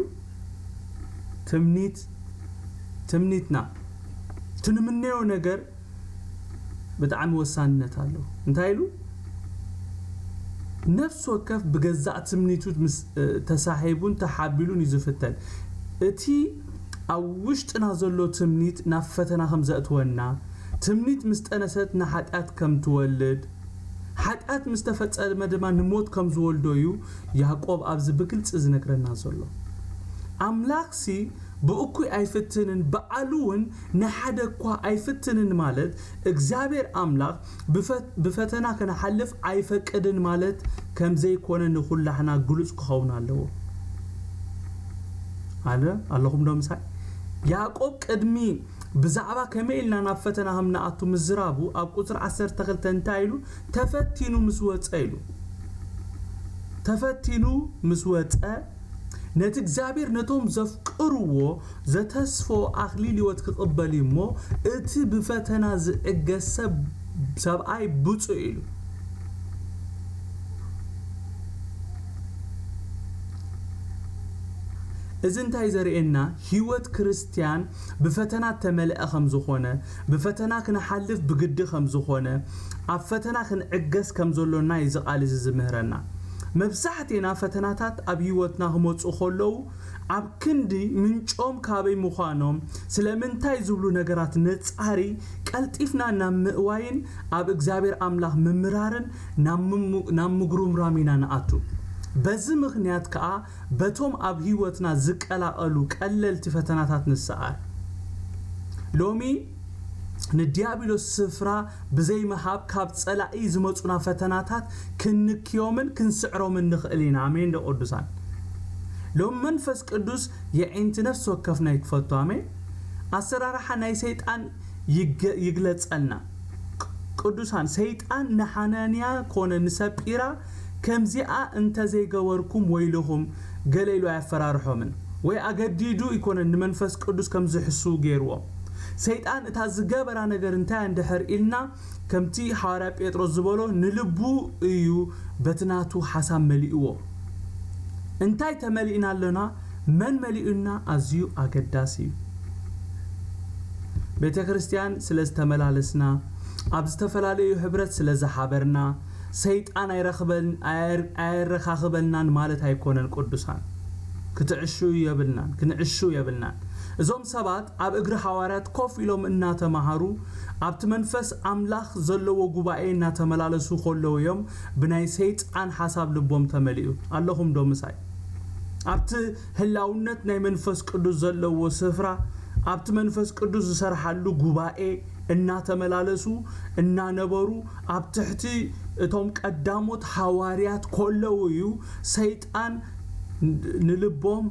ትምኒት ትምኒትና ትንምነዮ ነገር ብጣዕሚ ወሳንነት ኣለዎ። እንታይ ኢሉ? ነፍሲ ወከፍ ብገዛእ ትምኒቱ ምስ ተሳሒቡን ተሓቢሉን እዩ ዝፍተን። እቲ ኣብ ውሽጥና ዘሎ ትምኒት ናብ ፈተና ከም ዘእትወና፣ ትምኒት ምስ ጠነሰት ንሓጢኣት ከም ትወልድ፣ ሓጢኣት ምስ ተፈጸመ ድማ ንሞት ከም ዝወልዶ እዩ ያዕቆብ ኣብዚ ብግልጺ ዝነግረና ዘሎ። ኣምላኽሲ ብእኩይ ኣይፍትንን፣ በዓሉ እውን ንሓደ እኳ ኣይፍትንን ማለት እግዚኣብሔር ኣምላኽ ብፈተና ክንሓልፍ ኣይፈቅድን ማለት ከም ዘይኮነ ንኹላሕና ግሉጽ ክኸውን ኣለዎ። ኣለ ኣለኹም ዶ ምሳይ? ያዕቆብ ቅድሚ ብዛዕባ ከመይ ኢልና ናብ ፈተና ከም ንኣቱ ምዝራቡ ኣብ ቁፅሪ ዓሰርተ ክልተ እንታይ ኢሉ? ተፈቲኑ ምስ ወፀ ኢሉ። ተፈቲኑ ምስ ወፀ ነቲ እግዚኣብሔር ነቶም ዘፍቅርዎ ዘተስፎ ኣኽሊል ህይወት ክቕበል እዩ እሞ፣ እቲ ብፈተና ዝዕገስ ሰብ ሰብኣይ ብፁዕ ኢሉ። እዚ እንታይ ዘርእየና? ህይወት ክርስትያን ብፈተና ተመልአ ከም ዝኾነ፣ ብፈተና ክንሓልፍ ብግዲ ከም ዝኾነ፣ ኣብ ፈተና ክንዕገስ ከም ዘሎና እዩ እዚ ቃል እዚ ዝምህረና። መብዛሕቴና ፈተናታት ኣብ ህይወትና ክመፁ ከለዉ ኣብ ክንዲ ምንጮም ካበይ ምዃኖም ስለምንታይ ዝብሉ ነገራት ነፃሪ ቀልጢፍና ናብ ምእዋይን ኣብ እግዚኣብሔር ኣምላኽ ምምራርን ናብ ምጉርምራም ኢና ንኣቱ። በዚ ምኽንያት ከዓ በቶም ኣብ ህይወትና ዝቀላቐሉ ቀለልቲ ፈተናታት ንሰኣር። ሎሚ ንዲያብሎስ ስፍራ ብዘይምሃብ ካብ ጸላኢ ዝመጹና ፈተናታት ክንክዮምን ክንስዕሮምን ንኽእል ኢና። ኣሜን ዶ ቅዱሳን? ሎም መንፈስ ቅዱስ የዒንቲ ነፍሲ ወከፍና ይክፈቱ። ኣሜን። ኣሰራርሓ ናይ ሰይጣን ይገ- ይግለጸልና። ቅዱሳን፣ ሰይጣን ንሓናንያ ኮነ ንሰጲራ ከምዚኣ እንተዘይገበርኩም ወይልኹም ገለ ኢሉ ኣየፈራርሖምን ወይ ኣገዲዱ ይኮነን ንመንፈስ ቅዱስ ከም ዝሕስዉ ገይርዎም። ሰይጣን እታ ዝገበራ ነገር እንታይ እንድሕር ኢልና ከምቲ ሓዋርያ ጴጥሮስ ዝበሎ ንልቡ እዩ በቲ ናቱ ሓሳብ መሊእዎ። እንታይ ተመሊእና ኣሎና? መን መሊኡና ኣዝዩ ኣገዳሲ እዩ። ቤተ ክርስቲያን ስለ ዝተመላለስና፣ ኣብ ዝተፈላለዩ ሕብረት ስለ ዝሓበርና፣ ሰይጣን ኣይረኽበን ኣየር- ኣየረኻኽበልናን ማለት ኣይኮነን። ቅዱሳን ክትዕሹ የብልናን፣ ክንዕሹ የብልናን። እዞም ሰባት ኣብ እግሪ ሃዋርያት ኮፍ ኢሎም እናተማሃሩ ኣብቲ መንፈስ ኣምላኽ ዘለዎ ጉባኤ እናተመላለሱ ከለዉ እዮም ብናይ ሰይጣን ሓሳብ ልቦም ተመሊኡ። ኣለኹም ዶ ምሳይ? ኣብቲ ህላውነት ናይ መንፈስ ቅዱስ ዘለዎ ስፍራ ኣብቲ መንፈስ ቅዱስ ዝሰርሓሉ ጉባኤ እናተመላለሱ እናነበሩ ኣብ ትሕቲ እቶም ቀዳሞት ሃዋርያት ከለዉ እዩ ሰይጣን ንልቦም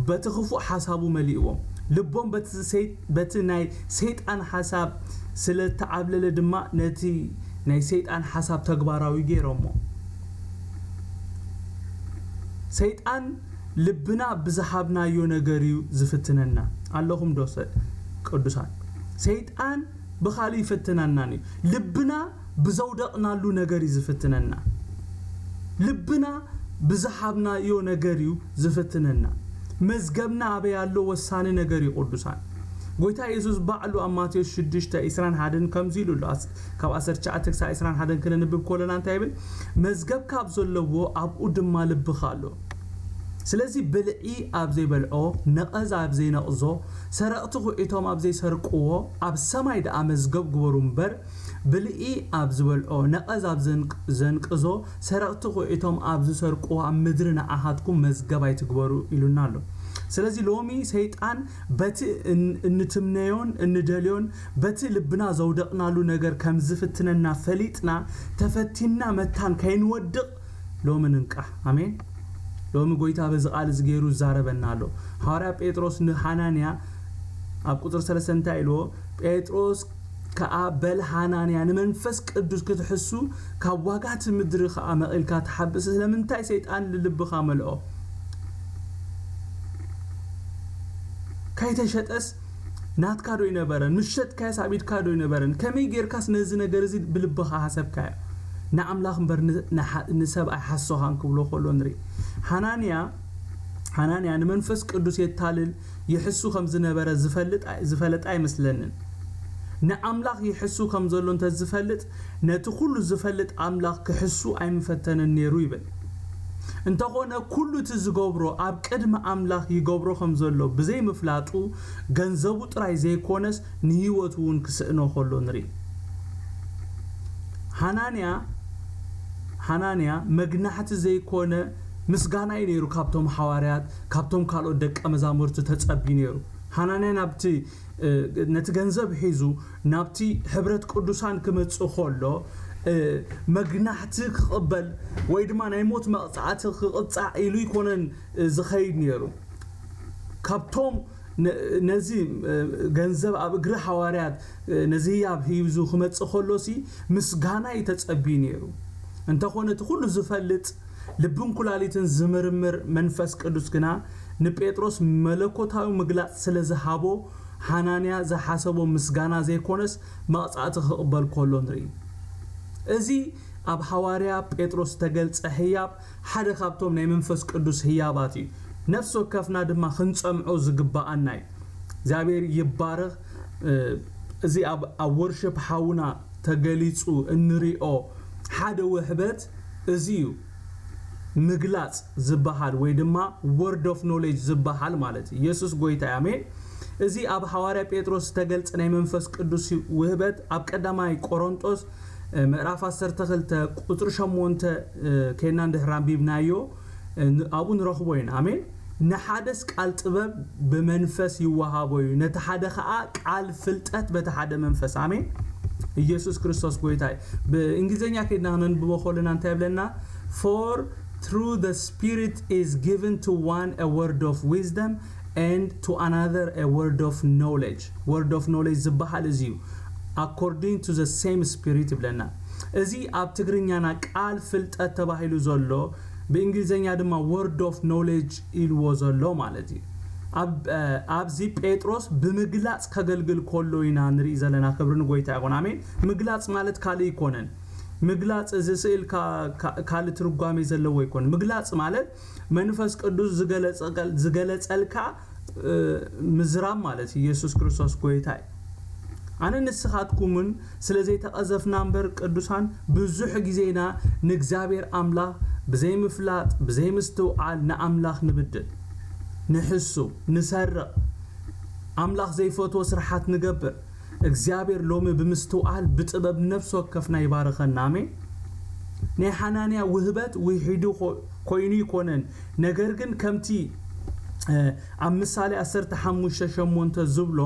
በቲ ክፉእ ሓሳቡ መሊእዎም። ልቦም በቲ ናይ ሰይጣን ሓሳብ ስለ እተዓብለለ ድማ ነቲ ናይ ሰይጣን ሓሳብ ተግባራዊ ገይሮሞ። ሰይጣን ልብና ብዝሃብናዮ ነገር እዩ ዝፍትነና። ኣለኹም ዶ ቅዱሳን? ሰይጣን ብኻልእ ይፍትነናን እዩ። ልብና ብዘውደቕናሉ ነገር እዩ ዝፍትነና። ልብና ብዝሃብናዮ ነገር እዩ ዝፍትነና። መዝገብና ኣበይ ኣሎ? ወሳኒ ነገር እዩ ቅዱሳን። ጎይታ የሱስ ባዕሉ ኣብ ማቴዎስ ሽዱሽተ ዕስራን ሓደን ከምዚ ኢሉ ኣሎ። ካብ ዓሰርተ ትሽዓተ ክሳብ ዕስራን ሓደን ክነንብብ ከለና እንታይ ይብል? መዝገብካ ኣብ ዘለዎ ኣብኡ ድማ ልብኻ ኣሎ። ስለዚ ብልዒ ኣብ ዘይበልዖ፣ ነቐዝ ኣብ ዘይነቕዞ፣ ሰረቕቲ ኩዒቶም ኣብ ዘይሰርቅዎ ኣብ ሰማይ ደኣ መዝገብ ግበሩ እምበር ብልዒ ኣብ ዝበልዖ፣ ነቐዝ ኣብ ዘንቅዞ፣ ሰረቕቲ ኩዒቶም ኣብ ዝሰርቅዎ ኣብ ምድሪ ንዓኻትኩም መዝገብ ኣይትግበሩ ኢሉና ኣሎ። ስለዚ ሎሚ ሰይጣን በቲ እንትምነዮን እንደልዮን በቲ ልብና ዘውደቕናሉ ነገር ከም ዝፍትነና ፈሊጥና ተፈቲንና መታን ከይንወድቕ ሎሚ ንንቃሕ። ኣሜን። ሎሚ ጎይታ በዚ ቃል እዚ ገይሩ ይዛረበና ኣሎ። ሃዋርያ ጴጥሮስ ንሓናንያ ኣብ ቁፅሪ ሰለስተ እንታይ ኢልዎ? ጴጥሮስ ከኣ በል ሃናንያ፣ ንመንፈስ ቅዱስ ክትሕሱ ካብ ዋጋቲ ምድሪ ከኣ መቒልካ ትሓብእ። ስለምንታይ ሰይጣን ልልብኻ መልኦ? ካይተሸጠስ ናትካ ዶ ይነበረን? ምስ ሸጥካዮስ ኣብ ኢድካ ዶ ይነበረን? ከመይ ጌርካስ ነዚ ነገር እዚ ብልብኻ ሓሰብካዮ? ንኣምላኽ እምበር ን-፣ ንሓ-፣ ንሰብ ኣይሓሶኻን ክብሎ ከሎ ንርኢ። ሃናንያ፣ ሃናንያ ንመንፈስ ቅዱስ የታልል ይሕሱ ከም ዝነበረ ዝፈልጥ ኣይ-፣ ዝፈለጠ ኣይመስለንን። ንኣምላኽ ይሕሱ ከም ዘሎ እንተ ዝፈልጥ፣ ነቲ ኩሉ ዝፈልጥ ኣምላኽ ክሕሱ ኣይምፈተንን ነይሩ ይብል። እንተኾነ ኩሉ እቲ ዝገብሮ ኣብ ቅድሚ ኣምላኽ ይገብሮ ከም ዘሎ ብዘይምፍላጡ፣ ገንዘቡ ጥራይ ዘይኮነስ ንህይወቱ እውን ክስእኖ ከሎ ንርኢ። ሃናንያ፣ ሃናንያ መግናሕቲ ዘይኮነ ምስጋና እዩ ነይሩ ካብቶም ሓዋርያት፣ ካብቶም ካልኦት ደቀ መዛሙርቲ ተጸብዩ ነይሩ። ሃናንያ ናብቲ፣ እ፣ ነቲ ገንዘብ ሒዙ ናብቲ ሕብረት ቅዱሳን ክመጽእ ከሎ፣ እ፣ መግናሕቲ ክቕበል ወይ ድማ ናይ ሞት መቕጻዕቲ ክቕጻዕ ኢሉ ይኮነን፣ እ፣ ዝኸይድ ነይሩ። ካብቶም ነ-፣ ነዚ፣ እ፣ ገንዘብ ኣብ እግሪ ሓዋርያት፣ እ፣ ነዚ ህያብ ሂዙ ክመጽእ ከሎሲ ምስጋና እዩ ተጸብዩ ነይሩ። እንተኾነ እቲ ኩሉ ዝፈልጥ ልብን ኩላሊትን ዝምርምር መንፈስ ቅዱስ ግና ንጴጥሮስ መለኮታዊ ምግላጽ ስለ ዝሃቦ፣ ሃናንያ ዝሓሰቦ ምስጋና ዘይኮነስ መቕጻዕቲ ክቕበል ከሎ ንርኢ። እዚ ኣብ ሃዋርያ ጴጥሮስ ዝተገልጸ ህያብ ሓደ ካብቶም ናይ መንፈስ ቅዱስ ህያባት እዩ። ነፍሲ ወከፍና ድማ ክንጸምዖ ዝግባኣና እዩ። እግዚኣብሔር ይባረኽ። እ፣ እዚ ኣብ፣ ኣብ ወርሽፕ ሓውና ተገሊጹ እንሪኦ ሓደ ውህበት እዚ እዩ። ምግላጽ ዝበሃል ወይ ድማ ወርድ ኦፍ ኖሌጅ ዝበሃል ማለት እዩ። ኢየሱስ ጎይታ እዩ። ኣሜን። እዚ ኣብ ሃዋርያ ጴጥሮስ ዝተገልጸ ናይ መንፈስ ቅዱስ ውህበት ኣብ ቀዳማይ ቆሮንጦስ፣ እ፣ ምዕራፍ ዓሰርተ ክልተ ቁጽሪ ሸሞንተ፣ እ፣ ኬና እንድሕር ኣንቢብናዮ፣ እ፣ ን-፣ ኣብኡ ንረኽቦ ኢና። ኣሜን። ንሓደስ ቃል ጥበብ ብመንፈስ ይወሃቦ እዩ፣ ነቲ ሓደ ኸኣ ቃል ፍልጠት በቲ ሓደ መንፈስ። ኣሜን። ኢየሱስ ክርስቶስ ጎይታ እዩ። ብእንግሊዝኛ ከይድና ክነንብቦ ከለና እንታይ ይብለና? For through the Spirit is given to one a word of wisdom and to another a word of knowledge። Word of knowledge ዝበሃል እዚ እዩ። According to the same Spirit ይብለና። እዚ ኣብ ትግርኛና ቃል ፍልጠት ተባሂሉ ዘሎ፣ ብእንግሊዝኛ ድማ ወርድ ኦፍ ኖሌጅ ኢልዎ ዘሎ ማለት እዩ። ኣብ፣ እ፣ ኣብዚ ጴጥሮስ ብምግላጽ ከገልግል ከሎ ኢና ንርኢ ዘለና። ክብሪ ንጎይታ ይኹን። ኣሜን። ምግላጽ ማለት ካልእ ኣይኮነን። ምግላጽ እዚ ስእል ካ-፣ ካ-፣ ካልእ ትርጓሜ ዘለዎ ኣይኮነን። ምግላጽ ማለት መንፈስ ቅዱስ ዝገለጸ-፣ ዝገለጸልካ፣ እ፣ ምዝራብ ማለት እዩ። ኢየሱስ ክርስቶስ ጎይታ እዩ። ኣነ ንስኻትኩምን ስለ ዘይተቐዘፍና እምበር ቅዱሳን ብዙሕ ግዜና ንእግዚኣብሔር ኣምላኽ ብዘይምፍላጥ፣ ብዘይምስትውዓል ንኣምላኽ ንብድል፣ ንሕሱ፣ ንሰርቕ፣ ኣምላኽ ዘይፈትዎ ስርሓት ንገብር። እግዚኣብሔር ሎሚ ብምስትውዓል ብጥበብ ነፍሲ ወከፍና ይባርኸና። ኣሜን። ናይ ሓናንያ ውህበት ውሒዱ ኮ-፣ ኮይኑ ይኮነን፣ ነገር ግን ከምቲ፣ እ፣ ኣብ ምሳሌ ዓሰርተ ሓሙሽተ ሸሞንተ ዝብሎ፣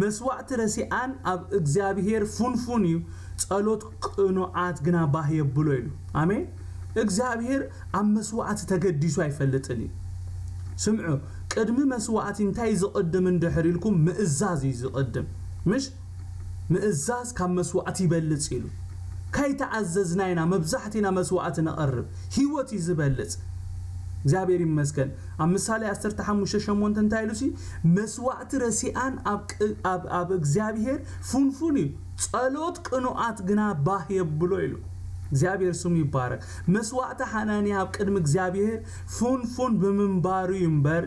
መስዋዕቲ ረሲኣን ኣብ እግዚኣብሔር ፉንፉን እዩ፣ ጸሎት ቅኑዓት ግና ባህ የብሎ ኢሉ። ኣሜን። እግዚኣብሔር ኣብ መስዋዕቲ ተገዲሱ ኣይፈልጥን እዩ። ስምዑ፣ ቅድሚ መስዋዕቲ እንታይ ዝቕድም እንድሕር ኢልኩም፣ ምእዛዝ እዩ ዝቕድም። ምሽ? ምእዛዝ ካብ መስዋዕቲ ይበልጽ ኢሉ። ከይተኣዘዝና ኢና መብዛሕትና መስዋዕቲ ነቐርብ። ህይወት እዩ ዝበልጽ። እግዚኣብሔር ይመስገን። ኣብ ምሳሌ ዓሰርተ ሓሙሽተ ሸሞንተ እንታይ ኢሉሲ? መስዋዕቲ ረሲኣን ኣብ ቅ-፣ ኣብ፣ ኣብ እግዚኣብሔር ፉንፉን እዩ። ጸሎት ቅኑዓት ግና ባህ የብሎ ኢሉ። እግዚኣብሔር ስሙ ይባረክ። መስዋዕቲ ሓናንያ ኣብ ቅድሚ እግዚኣብሔር ፉንፉን ብምንባሩ እዩ እምበር፣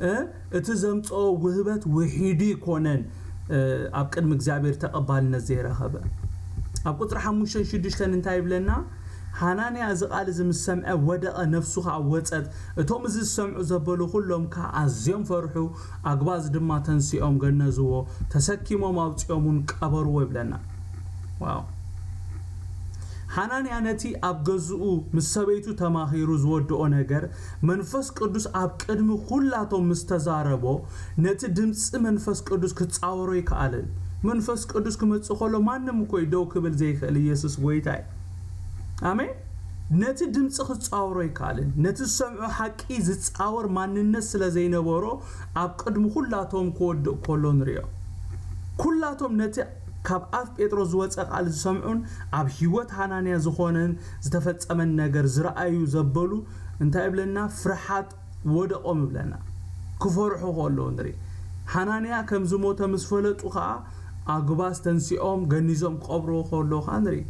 እ፣ እቲ ዘምጽኦ ውህበት ውሒዱ ይኮነን፣ እ፣ ኣብ ቅድሚ እግዚኣብሔር ተቐባልነት ዘይረኸበ። ኣብ ቁጽሪ ሓሙሽተን ሽዱሽተን እንታይ ይብለና? ሓናንያ እዚ ቃል እዚ ምስ ሰምዐ ወደቐ፣ ነፍሱ ኸኣ ወጸት። እቶም እዚ ዝሰምዑ ዘበሉ ኩሎም ከኣ ኣዝዮም ፈርሑ፣ ኣግባዝ ድማ ተንሲኦም ገነዝዎ፣ ተሰኪሞም ኣውጺኦም እውን ቀበርዎ ይብለና። ዋው። ሓናንያ ነቲ ኣብ ገዝኡ ምስ ሰበይቱ ተማኺሩ ዝወድኦ ነገር፣ መንፈስ ቅዱስ ኣብ ቅድሚ ኩላቶም ምስ ተዛረቦ፣ ነቲ ድምጺ መንፈስ ቅዱስ ክጻወሮ ኣይከኣለን። መንፈስ ቅዱስ ክመጽእ ከሎ ማንም እኮ እዩ ደው ክብል ዘይክእል፣ ኢየሱስ ጎይታ እዩ። ኣሜን። ነቲ ድምጺ ክጻወሮ ኣይከኣለን። ነቲ ዝሰምዖ ሓቂ ዝጻወር ማንነት ስለ ዘይነበሮ፣ ኣብ ቅድሚ ኩላቶም ክወድቕ ከሎ ንርእዮ። ኩላቶም ነቲ ካብ ኣፍ ጴጥሮስ ዝወጸ ቃል ዝሰምዑን ኣብ ህይወት ሃናንያ ዝኾነን ዝተፈጸመን ነገር ዝረኣዩ ዘበሉ እንታይ ይብለና? ፍርሓት ወደቖም ይብለና። ክፈርሑ ከለዉ ንርኢ። ሃናንያ ከም ዝሞተ ምስ ፈለጡ ኸኣ ኣጉባዝ ተንሲኦም ገኒዞም ክቐብርዎ ከለዉ ኸኣ ንርኢ።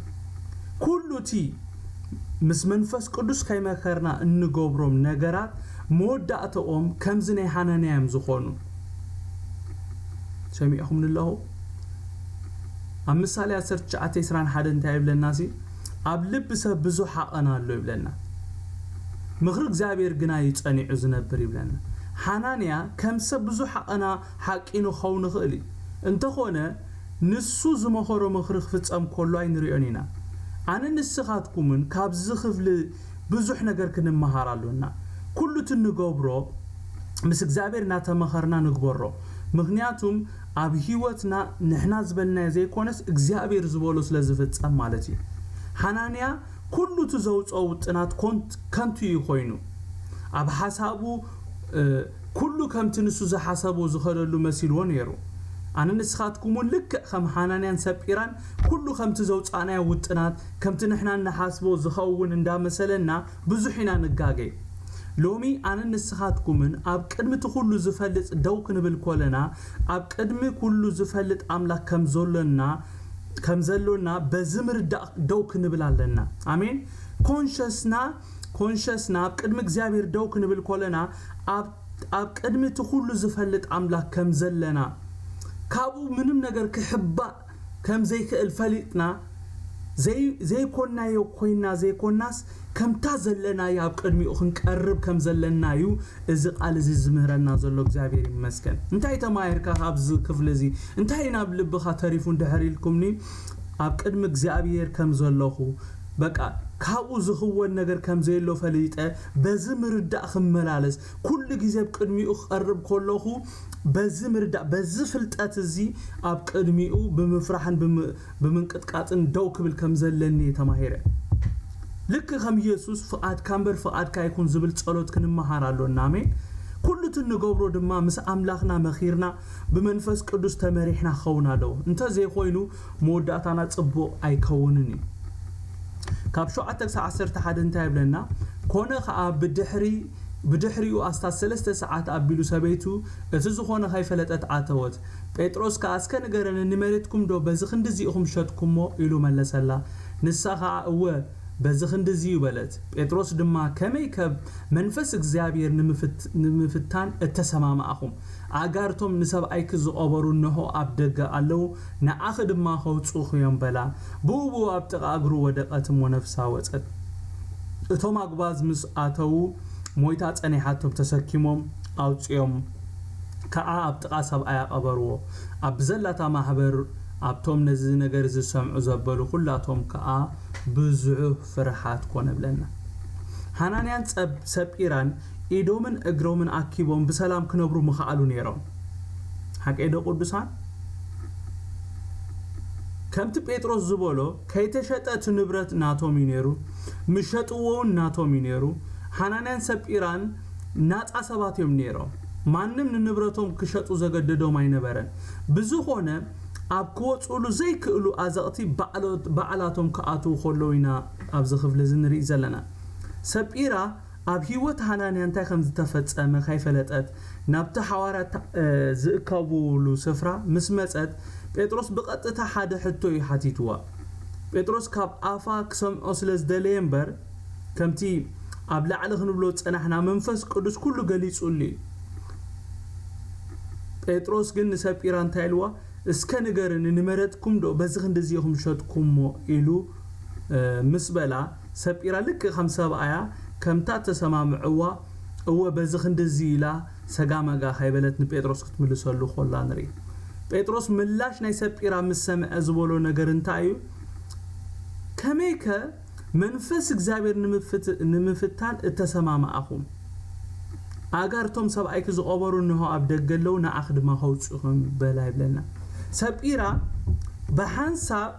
ኩሉ እቲ ምስ መንፈስ ቅዱስ ከይመኸርና እንገብሮም ነገራት መወዳእተኦም ከምዚ ናይ ሃናንያ እዮም ዝኾኑ። ሰሚዕኹምኒ ኣለኹ? ኣብ ምሳሌ ዓሰርተ ትሽዓተ ዕስራን ሓደን እንታይ ይብለና ሲ? ኣብ ልቢ ሰብ ብዙሕ ሓቐን ኣሎ ይብለና። ምኽሪ እግዚኣብሔር ግና እዩ ጸኒዑ ዝነብር ይብለና። ሃናንያ ከም ሰብ ብዙሕ ሓቐና ሓቂኑ ክኸውን ይኽእል እዩ። እንተኾነ ንሱ ዝመኸሮ ምኽሪ ክፍጸም ከሎ ኣይንሪኦን ኢና። ኣነ ንስኻትኩምን ካብዚ ክፍሊ ብዙሕ ነገር ክንመሃር ኣሎና። ኩሉ እቲ እንገብሮ ምስ እግዚኣብሔር እናተመኸርና ንግበሮ። ምኽንያቱም ኣብ ህይወትና ንሕና ዝበልናዮ ዘይኮነስ እግዚኣብሔር ዝበሎ ስለ ዝፍጸም ማለት እዩ። ሃናንያ ኩሉ እቲ ዘውፅኦ ውጥናት ኮንት- ከንቱ እዩ ኮይኑ። ኣብ ሓሳቡ እ፣ ኩሉ ከምቲ ንሱ ዝሓሰቦ ዝኸደሉ መሲልዎ ነይሩ። ኣነ ንስኻትኩም እውን ልክዕ ከም ሃናንያን ሰጲራን ኩሉ ከምቲ ዘውፃእናዮ ውጥናት ከምቲ ንሕና እንሓስቦ ዝኸውን እንዳመሰለና ብዙሕ ኢና ንጋገ። ሎሚ ኣነ ንስኻትኩምን ኣብ ቅድሚ እቲ ኩሉ ዝፈልጥ ደው ክንብል ኮለና ኣብ ቅድሚ ኩሉ ዝፈልጥ ኣምላክ ከም ዘሎና ከም ዘሎና በዚ ምርዳእ ደው ክንብል ኣለና። ኣሜን። ኮንሸስና ኮንሸስና ኣብ ቅድሚ እግዚኣብሔር ደው ክንብል ኮለና ኣብ ኣብ ቅድሚ እቲ ኩሉ ዝፈልጥ ኣምላክ ከም ዘለና ካብኡ ምንም ነገር ክሕባእ ከም ዘይክእል ፈሊጥና ዘይ- ዘይኮናዮ ኮይና ዘይኮናስ ከምታ ዘለናዮ ኣብ ቅድሚኡ ክንቀርብ ከም ዘለና እዩ እዚ ቃል እዚ ዝምህረና ዘሎ። እግዚኣብሔር ይመስገን። እንታይ ተማሂርካ ካብዚ ክፍሊ እዚ? እንታይ ናብ ልብኻ ተሪፉ እንድሕር ኢልኩምኒ ኣብ ቅድሚ እግዚኣብሔር ከም ዘለኹ በቃ ካብኡ ዝኽወን ነገር ከም ዘየሎ ፈሊጠ በዚ ምርዳእ ክመላለስ ኩሉ ግዜ ኣብ ቅድሚኡ ክቐርብ ከለኹ በዚ ምርዳእ በዚ ፍልጠት እዚ ኣብ ቅድሚኡ ብምፍራሕን ብም- ብምንቅጥቃጥን ደው ክብል ከም ዘለኒ ተማሂረ። ልክ ከም ኢየሱስ ፍቓድካ እምበር ፍቓድካ ይኩን ዝብል ጸሎት ክንመሃር ኣሎና። ኣሜን። ኩሉ እቲ እንገብሮ ድማ ምስ ኣምላኽና መኺርና ብመንፈስ ቅዱስ ተመሪሕና ክኸውን ኣለዎ። እንተዘይኮይኑ መወዳእታና ጽቡቕ ኣይከውንን እዩ። ካብ ሸውዓተ ክሳብ ዓሰርተ ሓደ እንታይ ይብለና? ኮነ ኸኣ ብድሕሪ ብድሕሪኡ ኣስታት ሰለስተ ሰዓት ኣቢሉ ሰበይቱ እቲ ዝኾነ ከይፈለጠት ኣተወት። ጴጥሮስ ከኣ እስከ ንገረኒ ንመሬትኩም ዶ በዚ ክንድዚ ኢኹም ሸጥኩሞ ኢሉ መለሰላ። ንሳ ኸኣ እወ በዚ ክንድዚ እዩ በለት። ጴጥሮስ ድማ ከመይ ከ መንፈስ እግዚኣብሔር ንምፍት- ንምፍታን እተሰማማእኹም? ኣእጋርቶም ንሰብኣይኪ ዝቐበሩ እንሆ ኣብ ደገ ኣለዉ፣ ንዓኺ ድማ ከውጽኡኺ እዮም በላ። ብኡ ብኡ ኣብ ጥቓ እግሩ ወደቐት እሞ ነፍሳ ወጸት። እቶም ኣጉባዝ ምስ ኣተዉ ሞይታ ጸኒሓቶም ተሰኪሞም ኣውጺኦም ከኣ ኣብ ጥቓ ሰብኣያ ቀበርዎ። ኣብ ብዘላታ ማሕበር ኣብቶም ነዚ ነገር ዝሰምዑ ዘበሉ ኩላቶም ከኣ ብዙሕ ፍርሓት ኮነ ብለና። ሃናንያን ጸብ- ሰጲራን ኢዶምን እግሮምን ኣኪቦም ብሰላም ክነብሩ ምኽኣሉ ነይሮም። ሓቀይ ዶ ቅዱሳን? ከምቲ ጴጥሮስ ዝበሎ ከይተሸጠ እቲ ንብረት ናቶም እዩ ነይሩ፣ ምሸጥዎ እውን ናቶም እዩ ነይሩ። ሃናንያን ሰጲራን ናጻ ሰባት እዮም ነይሮም። ማንም ንንብረቶም ክሸጡ ዘገደዶም ኣይነበረን። ብዝኾነ ኣብ ክወፅኡሉ ዘይክእሉ ኣዘቕቲ ባዕሎ- ባዕላቶም ክኣትዉ ከለዉ ኢና ኣብዚ ክፍሊ እዚ ንርኢ ዘለና። ሰጲራ ኣብ ህይወት ሃናንያ እንታይ ከም ዝተፈጸመ ከይፈለጠት ናብቲ ሓዋርያት ዝእከብሉ ስፍራ ምስ መጸት ጴጥሮስ ብቐጥታ ሓደ ሕቶ እዩ ሓቲትዋ። ጴጥሮስ ካብ ኣፋ ክሰምዖ ስለ ዝደለየ እምበር ከምቲ ኣብ ላዕሊ ክንብሎ ዝጸናሕና መንፈስ ቅዱስ ኩሉ ገሊጹሉ እዩ። ጴጥሮስ ግን ንሰጲራ እንታይ ኢልዋ? እስከ ንገርኒ ንመረጽኩም ዶ በዚ ክንድዚ ኢኹም ሸጥኩሞ ኢሉ ምስ በላ ሰጲራ ልክእ ከም ሰብኣያ ከምታ ተሰማምዕዋ እወ በዚ ክንድዚ ኢላ ሰጋመጋ ከይበለት ንጴጥሮስ ክትምልሰሉ ኮላ ንርኢ። ጴጥሮስ ምላሽ ናይ ሰጲራ ምስ ሰምዐ ዝበሎ ነገር እንታይ እዩ? ከመይከ መንፈስ እግዚኣብሔር ንምፍት- ንምፍታን እተሰማማኣኹም ኣጋርቶም ሰብኣይኪ ዝቐበሩ እንሆ ኣብ ደገ ኣለዉ ንዓኺ ድማ ከውፅኹም በላ ይብለና። ሰጲራ ብሓንሳብ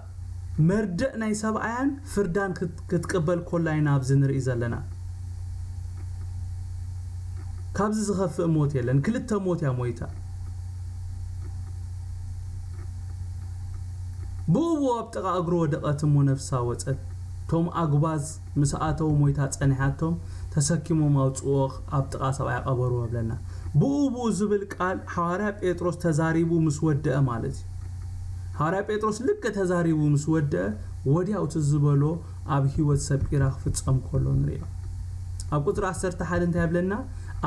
መርድእ ናይ ሰብኣያን ፍርዳን ክት- ክትቅበል ኮላ ኢና ኣብዚ ንርኢ ዘለና። ካብዚ ዝኸፍእ ሞት የለን። ክልተ ሞት እያ ሞይታ። ብኡ ብኡ ኣብ ጥቓ እግሩ ወደቐት እሞ ነፍሳ ወጸት። እቶም ኣጉባዝ ምስ ኣተዉ ሞይታ ጸኒሓቶም፣ ተሰኪሞም ኣውጽእዎ ኣብ ጥቓ ሰብኣይ ቀበርዎ እብለና። ብኡ ብኡ ዝብል ቃል ሓዋርያ ጴጥሮስ ተዛሪቡ ምስ ወደአ ማለት እዩ። ሓዋርያ ጴጥሮስ ልክዕ ተዛሪቡ ምስ ወደአ ወዲያው እቲ ዝበሎ ኣብ ህይወት ሰጲራ ክፍጸም ከሎ ንርእዮ። ኣብ ቁጽሪ ዓሰርተ ሓደ እንታይ ይብለና?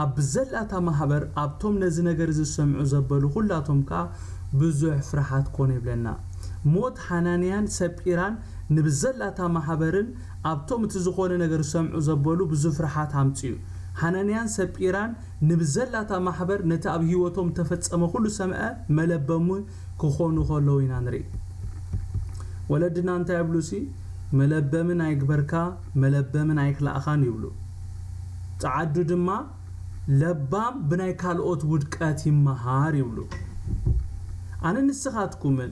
ኣብ ብዘላታ ማህበር ኣብቶም ነዚ ነገር እዚ ዝሰምዑ ዘበሉ ኩላቶም ከኣ ብዙሕ ፍርሓት ኮነ ይብለና። ሞት ሓናንያን ሰጲራን ንብዘላታ ማህበርን ኣብቶም እቲ ዝኾነ ነገር ዝሰምዑ ዘበሉ ብዙሕ ፍርሓት ኣምጽኡ። ሓናንያን ሰጲራን ንብዘላታ ማሕበር ነቲ ኣብ ህይወቶም እተፈጸመ ኩሉ ሰምዐ መለበሙ ክኾኑ ከለዉ ኢና ንርኢ። ወለድና እንታይ ይብሉ ሲ? መለበምን ኣይግበርካ፣ መለበምን ኣይክላእኻን ይብሉ። ጸዓዱ ድማ ለባም ብናይ ካልኦት ውድቀት ይመሃር ይብሉ። ኣነ ንስኻትኩምን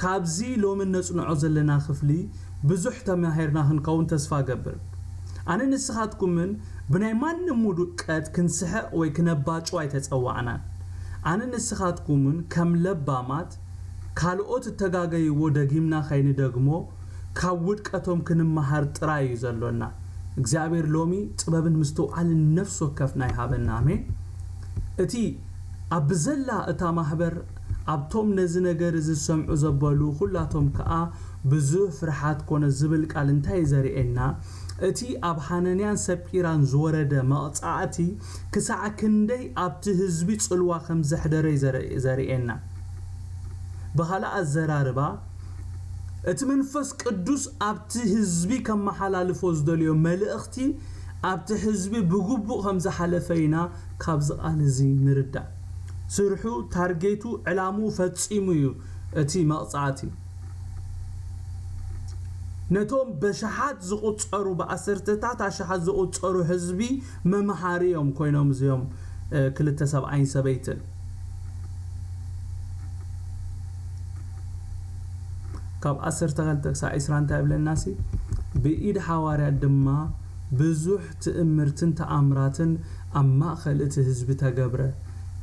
ካብዚ ሎሚ ነጽንዖ ዘለና ክፍሊ ብዙሕ ተማሂርና ክንከውን ተስፋ እገብር። ኣነ ንስኻትኩምን ብናይ ማንም ውድቀት ክንስሕቕ ወይ ክነባጭው ኣይተጸዋዕናን። ኣነ ንስኻትኩምን ከም ለባማት ካልኦት እተጋገይዎ ደጊምና ከይንደግሞ ካብ ውድቀቶም ክንመሃር ጥራይ እዩ ዘሎና። እግዚኣብሔር ሎሚ ጥበብን ምስትውዓልን ነፍሲ ወከፍና ይሃበና። ኣሜን። እቲ ኣብ ብዘላ እታ ማህበር ኣብቶም ነዚ ነገር እዚ ዝሰምዑ ዘበሉ ኩላቶም ከኣ ብዙህ ፍርሓት ኮነ ዝብል ቃል እንታይ እዩ ዘርእየና? እቲ ኣብ ሃነንያን ሰጲራን ዝወረደ መቕጻዕቲ ክሳዕ ክንደይ ኣብቲ ህዝቢ ጽልዋ ከም ዘሕደረ እዩ ዘረ-፣ ዘርእየና። ብኻልእ ኣዘራርባ፣ እቲ መንፈስ ቅዱስ ኣብቲ ህዝቢ ከመሓላልፎ ዝደልዮ መልእኽቲ ኣብቲ ህዝቢ ብግቡእ ከም ዝሓለፈ ኢና ካብዚ ቃል እዚ ንርዳእ። ስርሑ፣ ታርጌቱ፣ ዕላምኡ ፈጺሙ እዩ እቲ መቕጻዕቲ። ነቶም በሽሓት ዝቑጸሩ፣ ብኣሰርተታት ኣሽሓት ዝቑጸሩ ህዝቢ መምሃሪ እዮም ኮይኖም እዚኦም፣ እ፣ ክልተ ሰብኣይን ሰበይትን። ካብ ዓሰርተ ክልተ ክሳዕ ዕስራ እንታይ ይብለና ሲ? ብኢድ ሓዋርያት ድማ ብዙሕ ትእምርትን ተኣምራትን ኣብ ማእከል እቲ ህዝቢ ተገብረ።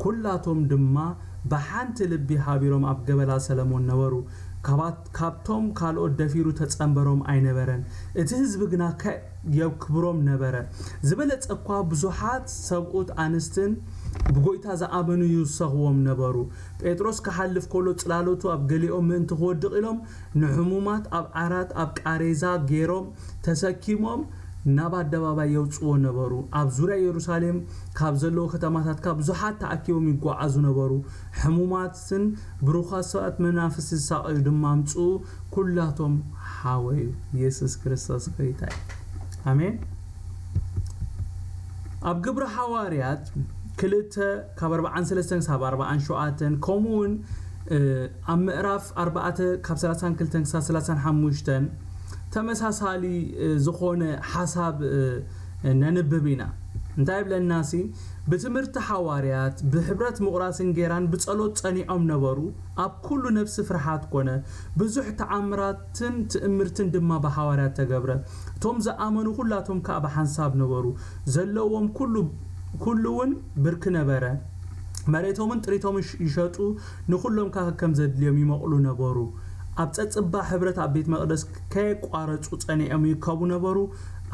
ኩላቶም ድማ ብሓንቲ ልቢ ሓቢሮም ኣብ ገበላ ሰለሞን ነበሩ። ካባት-፣ ካብቶም ካልኦት ደፊሩ ተጸንበሮም ኣይነበረን። እቲ ህዝቢ ግና ከ-፣ የክብሮም ነበረ። ዝበለጸ እኳ ብዙሓት ሰብኡት ኣንስትን ብጎይታ ዝኣመኑ ይውሰኽዎም ነበሩ። ጴጥሮስ ክሓልፍ ከሎ ጽላሎቱ ኣብ ገሊኦም ምእንቲ ክወድቕ ኢሎም ንሕሙማት ኣብ ዓራት ኣብ ቃሬዛ ገይሮም ተሰኪሞም ናብ ኣደባባይ የውጽዎ ነበሩ። ኣብ ዙርያ የሩሳሌም ካብ ዘለዉ ከተማታት ከኣ ብዙሓት ተኣኪቦም ይጓዓዙ ነበሩ። ሕሙማትን ብሩኻት ሰባት መናፍስቲ ዝሳቐዩ ድማ ኣምጽኡ፣ ኩላቶም ሓወዩ። ኢየሱስ ክርስቶስ ጎይታ እዩ። ኣሜን። ኣብ ግብሪ ሃዋርያት ክልተ ካብ ኣርብዓን ሰለስተን ክሳብ ኣርብዓን ሸውዓተን፣ ከምኡ እውን፣ እ፣ ኣብ ምዕራፍ ኣርባዕተ ካብ ሰላሳን ክልተን ክሳብ ሰላሳን ሓሙሽተን ተመሳሳሊ፣ እ፣ ዝኾነ ሓሳብ፣ እ፣ ነንብብ ኢና። እንታይ ይብለና ሲ? ብትምህርቲ ሃዋርያት፣ ብሕብረት ምቑራስ እንጌራን ብጸሎት ጸኒዖም ነበሩ። ኣብ ኩሉ ነፍሲ ፍርሃት ኮነ። ብዙሕ ተኣምራትን ትእምርትን ድማ ብሃዋርያት ተገብረ። እቶም ዝኣመኑ ኩላቶም ከኣ ብሓንሳብ ነበሩ። ዘለዎም ኩሉ፣ ኩሉ እውን ብርኪ ነበረ። መሬቶምን ጥሪቶምን ይሽ-፣ ይሸጡ፣ ንኹሎም ከኣ ከም ዘድልዮም ይመቕሉ ነበሩ። ኣብ ጸጽባ ሕብረት ኣብ ቤት መቕደስ ከየቋረጹ ጸኒዖም ይርከቡ ነበሩ።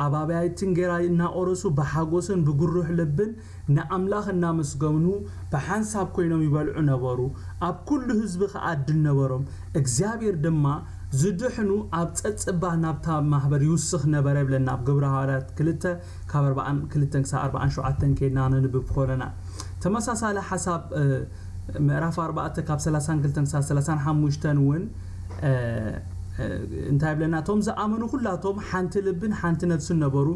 ኣብ ኣብያቲ እንጌራ እናቖረሱ ብሓጎስን ብግሩህ ልብን ንኣምላኽ እናመስገኑ ብሓንሳብ ኮይኖም ይበልዑ ነበሩ። ኣብ ኩሉ ህዝቢ ኸኣ ዕድል ነበሮም። እግዚኣብሔር ድማ ዝድሕኑ ኣብ ጸጽባ ናብታ ማህበር ይውስኽ ነበረ ይብለና። ኣብ ግብረ ሃዋርያት ክልተ ካብ ኣርብዓን ክልተን ክሳብ ኣርብዓን ሸውዓተን ከይድና ነንብብ ኮለና። ተመሳሳሊ ሓሳብ፣ እ፣ ምዕራፍ ኣርባዕተ ካብ ሰላሳን ክልተን ክሳብ ሰላሳን ሓሙሽተን እውን፣ እ፣ እ፣ እንታይ ይብለና? እቶም ዝኣመኑ ኩላቶም ሓንቲ ልብን ሓንቲ ነፍስን ነበሩ፣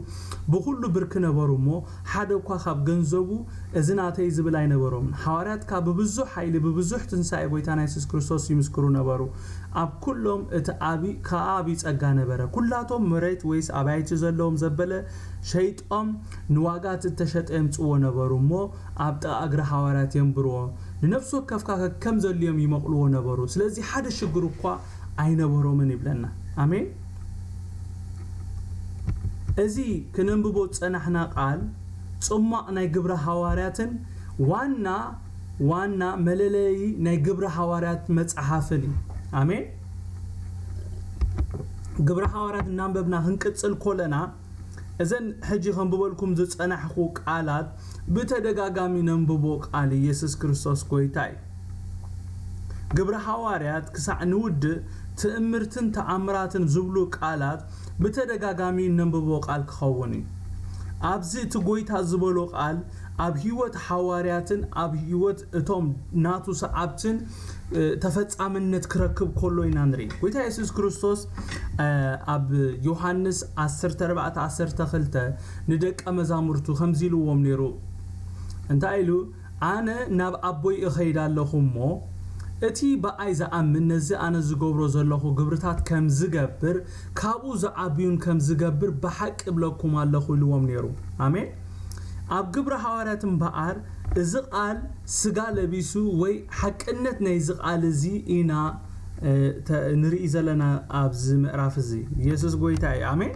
ብኹሉ ብርኪ ነበሩ እሞ፣ ሓደ እኳ ካብ ገንዘቡ እዚ ናተይ ዝብል ኣይነበሮምን። ሃዋርያት ከኣ ብብዙሕ ሓይሊ፣ ብብዙሕ ትንሳኤ ጎይታና የሱስ ክርስቶስ ይምስክሩ ነበሩ። ኣብ ኩሎም እቲ ዓቢ-፣ ከኣ ዓቢ ጸጋ ነበረ። ኩላቶም መሬት ወይስ ኣባይቲ ዘለዎም ዘበለ ሸይጦም ንዋጋ እቲ እተሸጠ የምጽእዎ ነበሩ እሞ፣ ኣብ ጥቓ እግሪ ሃዋርያት የንብርዎ። ንነፍሲ ወከፍካ ከከም ዘድልዮም ይመቕልዎ ነበሩ። ስለዚ ሓደ ሽግር እኳ ኣይነበሮምን ይብለና። ኣሜን። እዚ ክነንብቦ ዝጸናሕና ቃል ጽሟቕ ናይ ግብረ ሃዋርያትን ዋና፣ ዋና መለለዪ ናይ ግብረ ሃዋርያት መጽሓፍን እዩ። ኣሜን። ግብረ ሃዋርያት እናንበብና ክንቅጽል ኮለና፣ እዘን ሕጂ ከንብበልኩም ዝጸናሕኩ ቃላት ብተደጋጋሚ ነንብቦ ቃል ኢየሱስ ክርስቶስ ጎይታ እዩ። ግብረ ሃዋርያት ክሳዕ ንውድእ ትእምርትን ተኣምራትን ዝብሉ ቃላት ብተደጋጋሚ ነንብቦ ቃል ክኸውን እዩ። ኣብዚ እቲ ጎይታ ዝበሎ ቃል ኣብ ህይወት ሃዋርያትን ኣብ ህይወት እቶም ናቱ ሰዓብትን ተፈጻምነት ክረክብ ከሎ ኢና ንርኢ። ጎይታ የሱስ ክርስቶስ ኣብ ዮሃንስ ዓሰርተ ኣርባዕተ ዓሰርተ ክልተ ንደቀ መዛሙርቱ ከምዚ ኢልዎም ነይሩ። እንታይ ኢሉ? ኣነ ናብ ኣቦይ እኸይድ ኣለኹ እሞ፣ እቲ ብኣይ ዝኣምን ነዚ ኣነ ዝገብሮ ዘለኹ ግብርታት ከም ዝገብር፣ ካብኡ ዝዓብዩን ከም ዝገብር ብሓቂ እብለኩም ኣለኹ ኢልዎም ነይሩ። ኣሜን። ኣብ ግብረ ሃዋርያት እምበኣር እዚ ቃል ስጋ ለቢሱ ወይ ሓቅነት ናይዚ ቃል እዚ ኢና ንርኢ ዘለና ኣብዚ ምዕራፍ እዚ። ኢየሱስ ጎይታ እዩ። ኣሜን።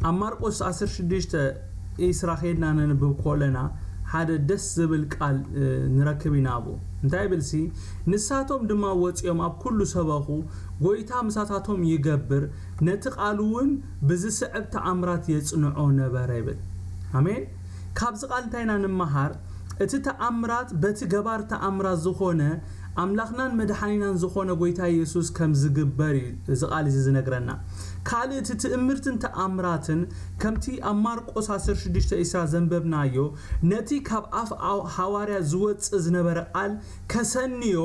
ኣብ ማርቆስ ዓሰርተ ሽዱሽተ ዒስራ ኸይድና ነንብብ ከለና ሓደ ደስ ዝብል ቃል ንረክብ ኢና ኣብኡ። እንታይ ይብልሲ? ንሳቶም ድማ ወፂኦም ኣብ ኩሉ ሰበኹ፣ ጎይታ ምሳታቶም ይገብር፣ ነቲ ቃል እውን ብዝስዕብ ተኣምራት የፅንዖ ነበረ ይብል። ኣሜን። ካብዚ ቃል እንታይ ኢና ንመሃር? እቲ ተኣምራት በቲ ገባር ተኣምራት ዝኾነ ኣምላኽናን መድሓኒናን ዝኾነ ጎይታ የሱስ ከም ዝግበር እዩ እዚ ቃል እዚ ዝነግረና። ካልእ እቲ ትእምርትን ተኣምራትን ከምቲ ኣብ ማርቆስ ዓሰርተ ሽዱሽተ ዒስራ ዘንበብናዮ ነቲ ካብ ኣፍ ሃዋርያ ዝወፅእ ዝነበረ ቃል ከሰንዮ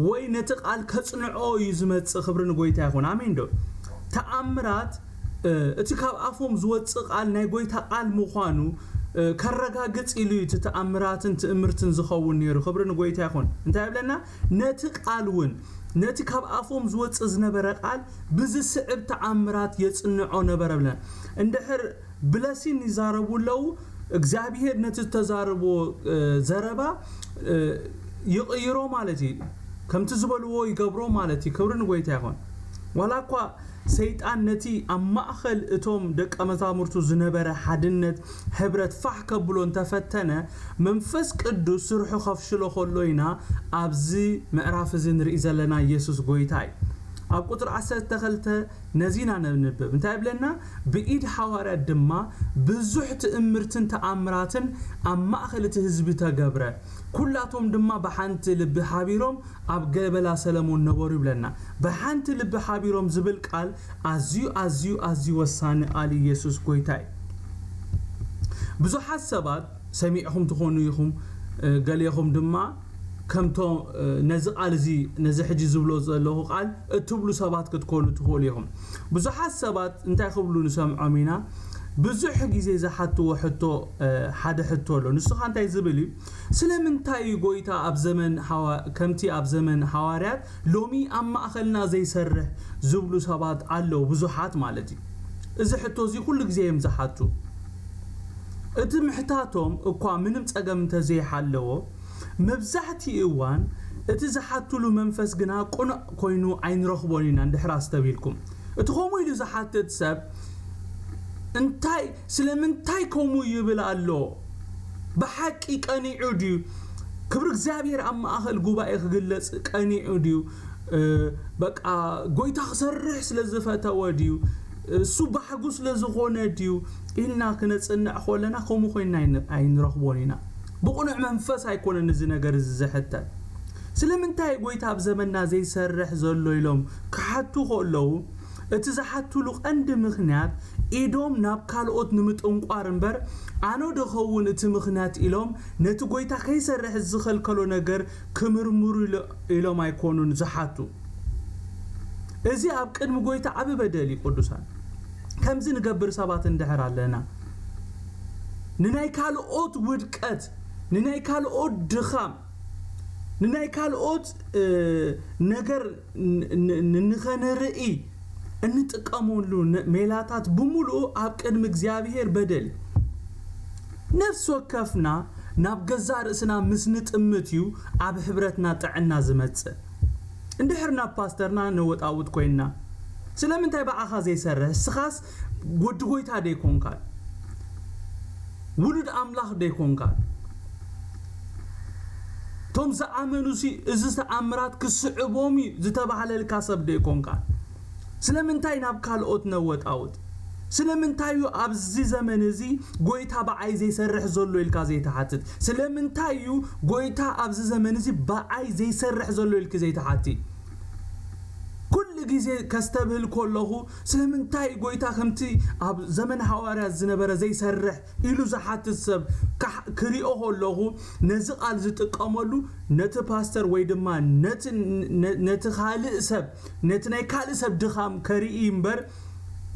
ወይ ነቲ ቃል ከፅንዖ እዩ ዝመፅእ። ክብሪ ንጎይታ ይኹን። ኣሜን ዶ? ተኣምራት እቲ ካብ ኣፎም ዝወፅእ ቃል ናይ ጎይታ ቃል ምዃኑ ከረጋግፅ ኢሉ እዩ እቲ ተኣምራትን ትእምርትን ዝኸውን ነይሩ። ክብሪ ንጎይታ ይኹን። እንታይ ይብለና? ነቲ ቃል እውን ነቲ ካብ ኣፎም ዝወፅእ ዝነበረ ቃል ብዝስዕብ ተኣምራት የፅንዖ ነበረ ብለና። እንድሕር ብለሲን ይዛረቡ ኣለዉ። እግዚኣብሄር ነቲ ዝተዛረቦ ዘረባ ይቕይሮ ማለት እዩ። ከምቲ ዝበልዎ ይገብሮ ማለት እዩ። ክብሪ ንጎይታ ይኹን። ዋላ እኳ ሰይጣን ነቲ ኣብ ማእኸል እቶም ደቀ መዛሙርቱ ዝነበረ ሓድነት፣ ሕብረት ፋሕ ከብሎ እንተፈተነ፣ መንፈስ ቅዱስ ስርሑ ከፍሽሎ ከሎ ኢና ኣብዚ ምዕራፍ እዚ ንርኢ ዘለና። ኢየሱስ ጎይታ እዩ። ኣብ ቁፅሪ ዓሰርተ ክልተ ነዚ ኢና ነንብብ። እንታይ ይብለና? ብኢድ ሃዋርያት ድማ ብዙሕ ትእምርትን ተኣምራትን ኣብ ማእኸል እቲ ህዝቢ ተገብረ። ኩላቶም ድማ ብሓንቲ ልቢ ሓቢሮም ኣብ ገበላ ሰለሞን ነበሩ ይብለና። ብሓንቲ ልቢ ሓቢሮም ዝብል ቃል ኣዝዩ፣ ኣዝዩ፣ ኣዝዩ ወሳኒ ቃል ኢየሱስ ጎይታ እዩ። ብዙሓት ሰባት ሰሚዕኹም ትኾኑ ኢኹም፣ ገሌኹም ድማ ከምቶ ነዚ ቃል እዚ፣ ነዚ ሕጂ ዝብሎ ዘለኹ ቃል እትብሉ ሰባት ክትኮኑ ትኽእሉ ኢኹም። ብዙሓት ሰባት እንታይ ክብሉ ንሰምዖም ኢና? ብዙሕ ግዜ ዝሓትዎ ሕቶ፣ ሓደ ሕቶ ኣሎ። ንሱ ኸኣ እንታይ ዝብል እዩ? ስለምንታይ እዩ ጎይታ ኣብ ዘመን ሃዋ-፣ ከምቲ ኣብ ዘመን ሃዋርያት ሎሚ ኣብ ማእኸልና ዘይሰርሕ ዝብሉ ሰባት ኣለዉ፣ ብዙሓት ማለት እዩ። እዚ ሕቶ እዚ ኩሉ ግዜ እዮም ዝሓቱ። እቲ ምሕታቶም እኳ ምንም ጸገም እንተዘይሓለዎ፣ መብዛሕትኡ እዋን እቲ ዝሓትሉ መንፈስ ግና ቅኑዕ ኮይኑ ኣይንረኽቦን ኢና። እንድሕር ኣስተብሂልኩም፣ እቲ ከምኡ ኢሉ ዝሓትት ሰብ እንታይ፣ ስለምንታይ ከምኡ ይብል ኣሎ? ብሓቂ ቀኒዑ ድዩ? ክብሪ እግዚኣብሔር ኣብ ማእኸል ጉባኤ ክግለጽ ቀኒዑ ድዩ? በቃ ጎይታ ክሰርሕ ስለ ዝፈተወ ድዩ? እሱ ባህጉ ስለ ዝኾነ ድዩ? ኢልና ክነጽንዕ ከለና ከምኡ ኮይንና ኣይን-፣ ኣይንረኽቦን ኢና። ብቕኑዕ መንፈስ ኣይኮነን እዚ ነገር እዚ ዝሕተት። ስለምንታይ ጎይታ ኣብ ዘመንና ዘይሰርሕ ዘሎ ኢሎም ክሓቱ ከለዉ፣ እቲ ዝሓትሉ ቀንዲ ምኽንያት ኢዶም ናብ ካልኦት ንምጥንቋር እምበር፣ ኣነ ዶ ኸውን እቲ ምኽንያት ኢሎም ነቲ ጎይታ ከይሰርሕ ዝኸልከሎ ነገር ክምርምሩ ኢሎ-፣ ኢሎም ኣይኮኑን ዝሓቱ። እዚ ኣብ ቅድሚ ጎይታ ዓቢ በደል እዩ ቅዱሳን። ከምዚ ንገብር ሰባት እንድሕር ኣለና፣ ንናይ ካልኦት ውድቀት፣ ንናይ ካልኦት ድኻም፣ ንናይ ካልኦት፣ እ፣ ነገር ን-፣ ን-፣ ን-፣ ንኸነርኢ እንጥቀመሉ ነ-፣ ሜላታት ብምሉኡ ኣብ ቅድሚ እግዚኣብሔር በደል እዩ። ነፍሲ ወከፍና ናብ ገዛእ ርእስና ምስ ንጥምት እዩ ኣብ ሕብረትና ጥዕና ዝመጽእ። እንድሕር ናብ ፓስተርና ነወጣውጥ ኮይንና፣ ስለምንታይ ብኣኻ ዘይሰርሕ? እስኻስ ወዲ ጎይታ ደይኮንካን? ውሉድ ኣምላኽ ደይኮንካን? እቶም ዝኣመኑሲ እዚ ተኣምራት ክስዕቦም እዩ ዝተባህለልካ ሰብ ደይኮንካን? ስለምንታይ ናብ ካልኦት ነወጣውጥ? ስለምንታይ እዩ ኣብዚ ዘመን እዚ ጎይታ ብዓይ ዘይሰርሕ ዘሎ ኢልካ ዘይትሓትት? ስለምንታይ እዩ ጎይታ ኣብዚ ዘመን እዚ ብዓይ ዘይሰርሕ ዘሎ ኢልኪ ዘይትሓቲ? ኩሉ ግዜ ከስተብህል ከለኹ፣ ስለምንታይ ጎይታ ከምቲ ኣብ ዘመን ሃዋርያት ዝነበረ ዘይሰርሕ ኢሉ ዝሓትት ሰብ ካሕ-፣ ክሪኦ ከለኹ፣ ነዚ ቃል ዝጥቀመሉ ነቲ ፓስተር ወይ ድማ ነቲ፣ ነ-፣ ነቲ ካልእ ሰብ፣ ነቲ ናይ ካልእ ሰብ ድኻም ከርኢ እምበር፣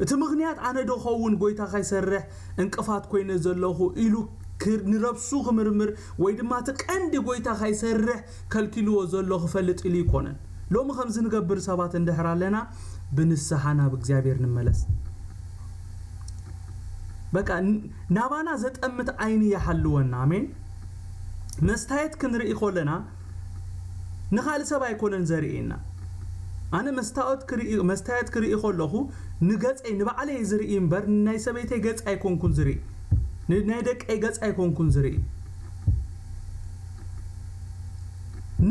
እቲ ምኽንያት ኣነ ዶ ኸውን ጎይታ ካይሰርሕ እንቅፋት ኮይነ ዘለኹ ኢሉ ክ-፣ ንረብሱ ክምርምር ወይ ድማ እቲ ቀንዲ ጎይታ ካይሰርሕ ከልኪልዎ ዘሎ ክፈልጥ ኢሉ ይኮነን። ሎሚ ከምዚ ንገብር ሰባት እንድሕር ኣለና፣ ብንስሓ ናብ እግዚኣብሔር ንመለስ። በቃ ን-፣ ናባና ዘጠምት ዓይኒ ይሓልወና። ኣሜን። መስታየት ክንርኢ ከለና ንኻልእ ሰብ ኣይኮነን ዘርእየና። ኣነ መስታወት ክርኢ፣ መስታየት ክርኢ ከለኹ ንገጸይ፣ ንባዕለይ ዝርኢ እምበር ናይ ሰበይተይ ገጽ ኣይኮንኩን ዝርኢ። ን-፣ ናይ ደቀይ ገጽ ኣይኮንኩን ዝርኢ።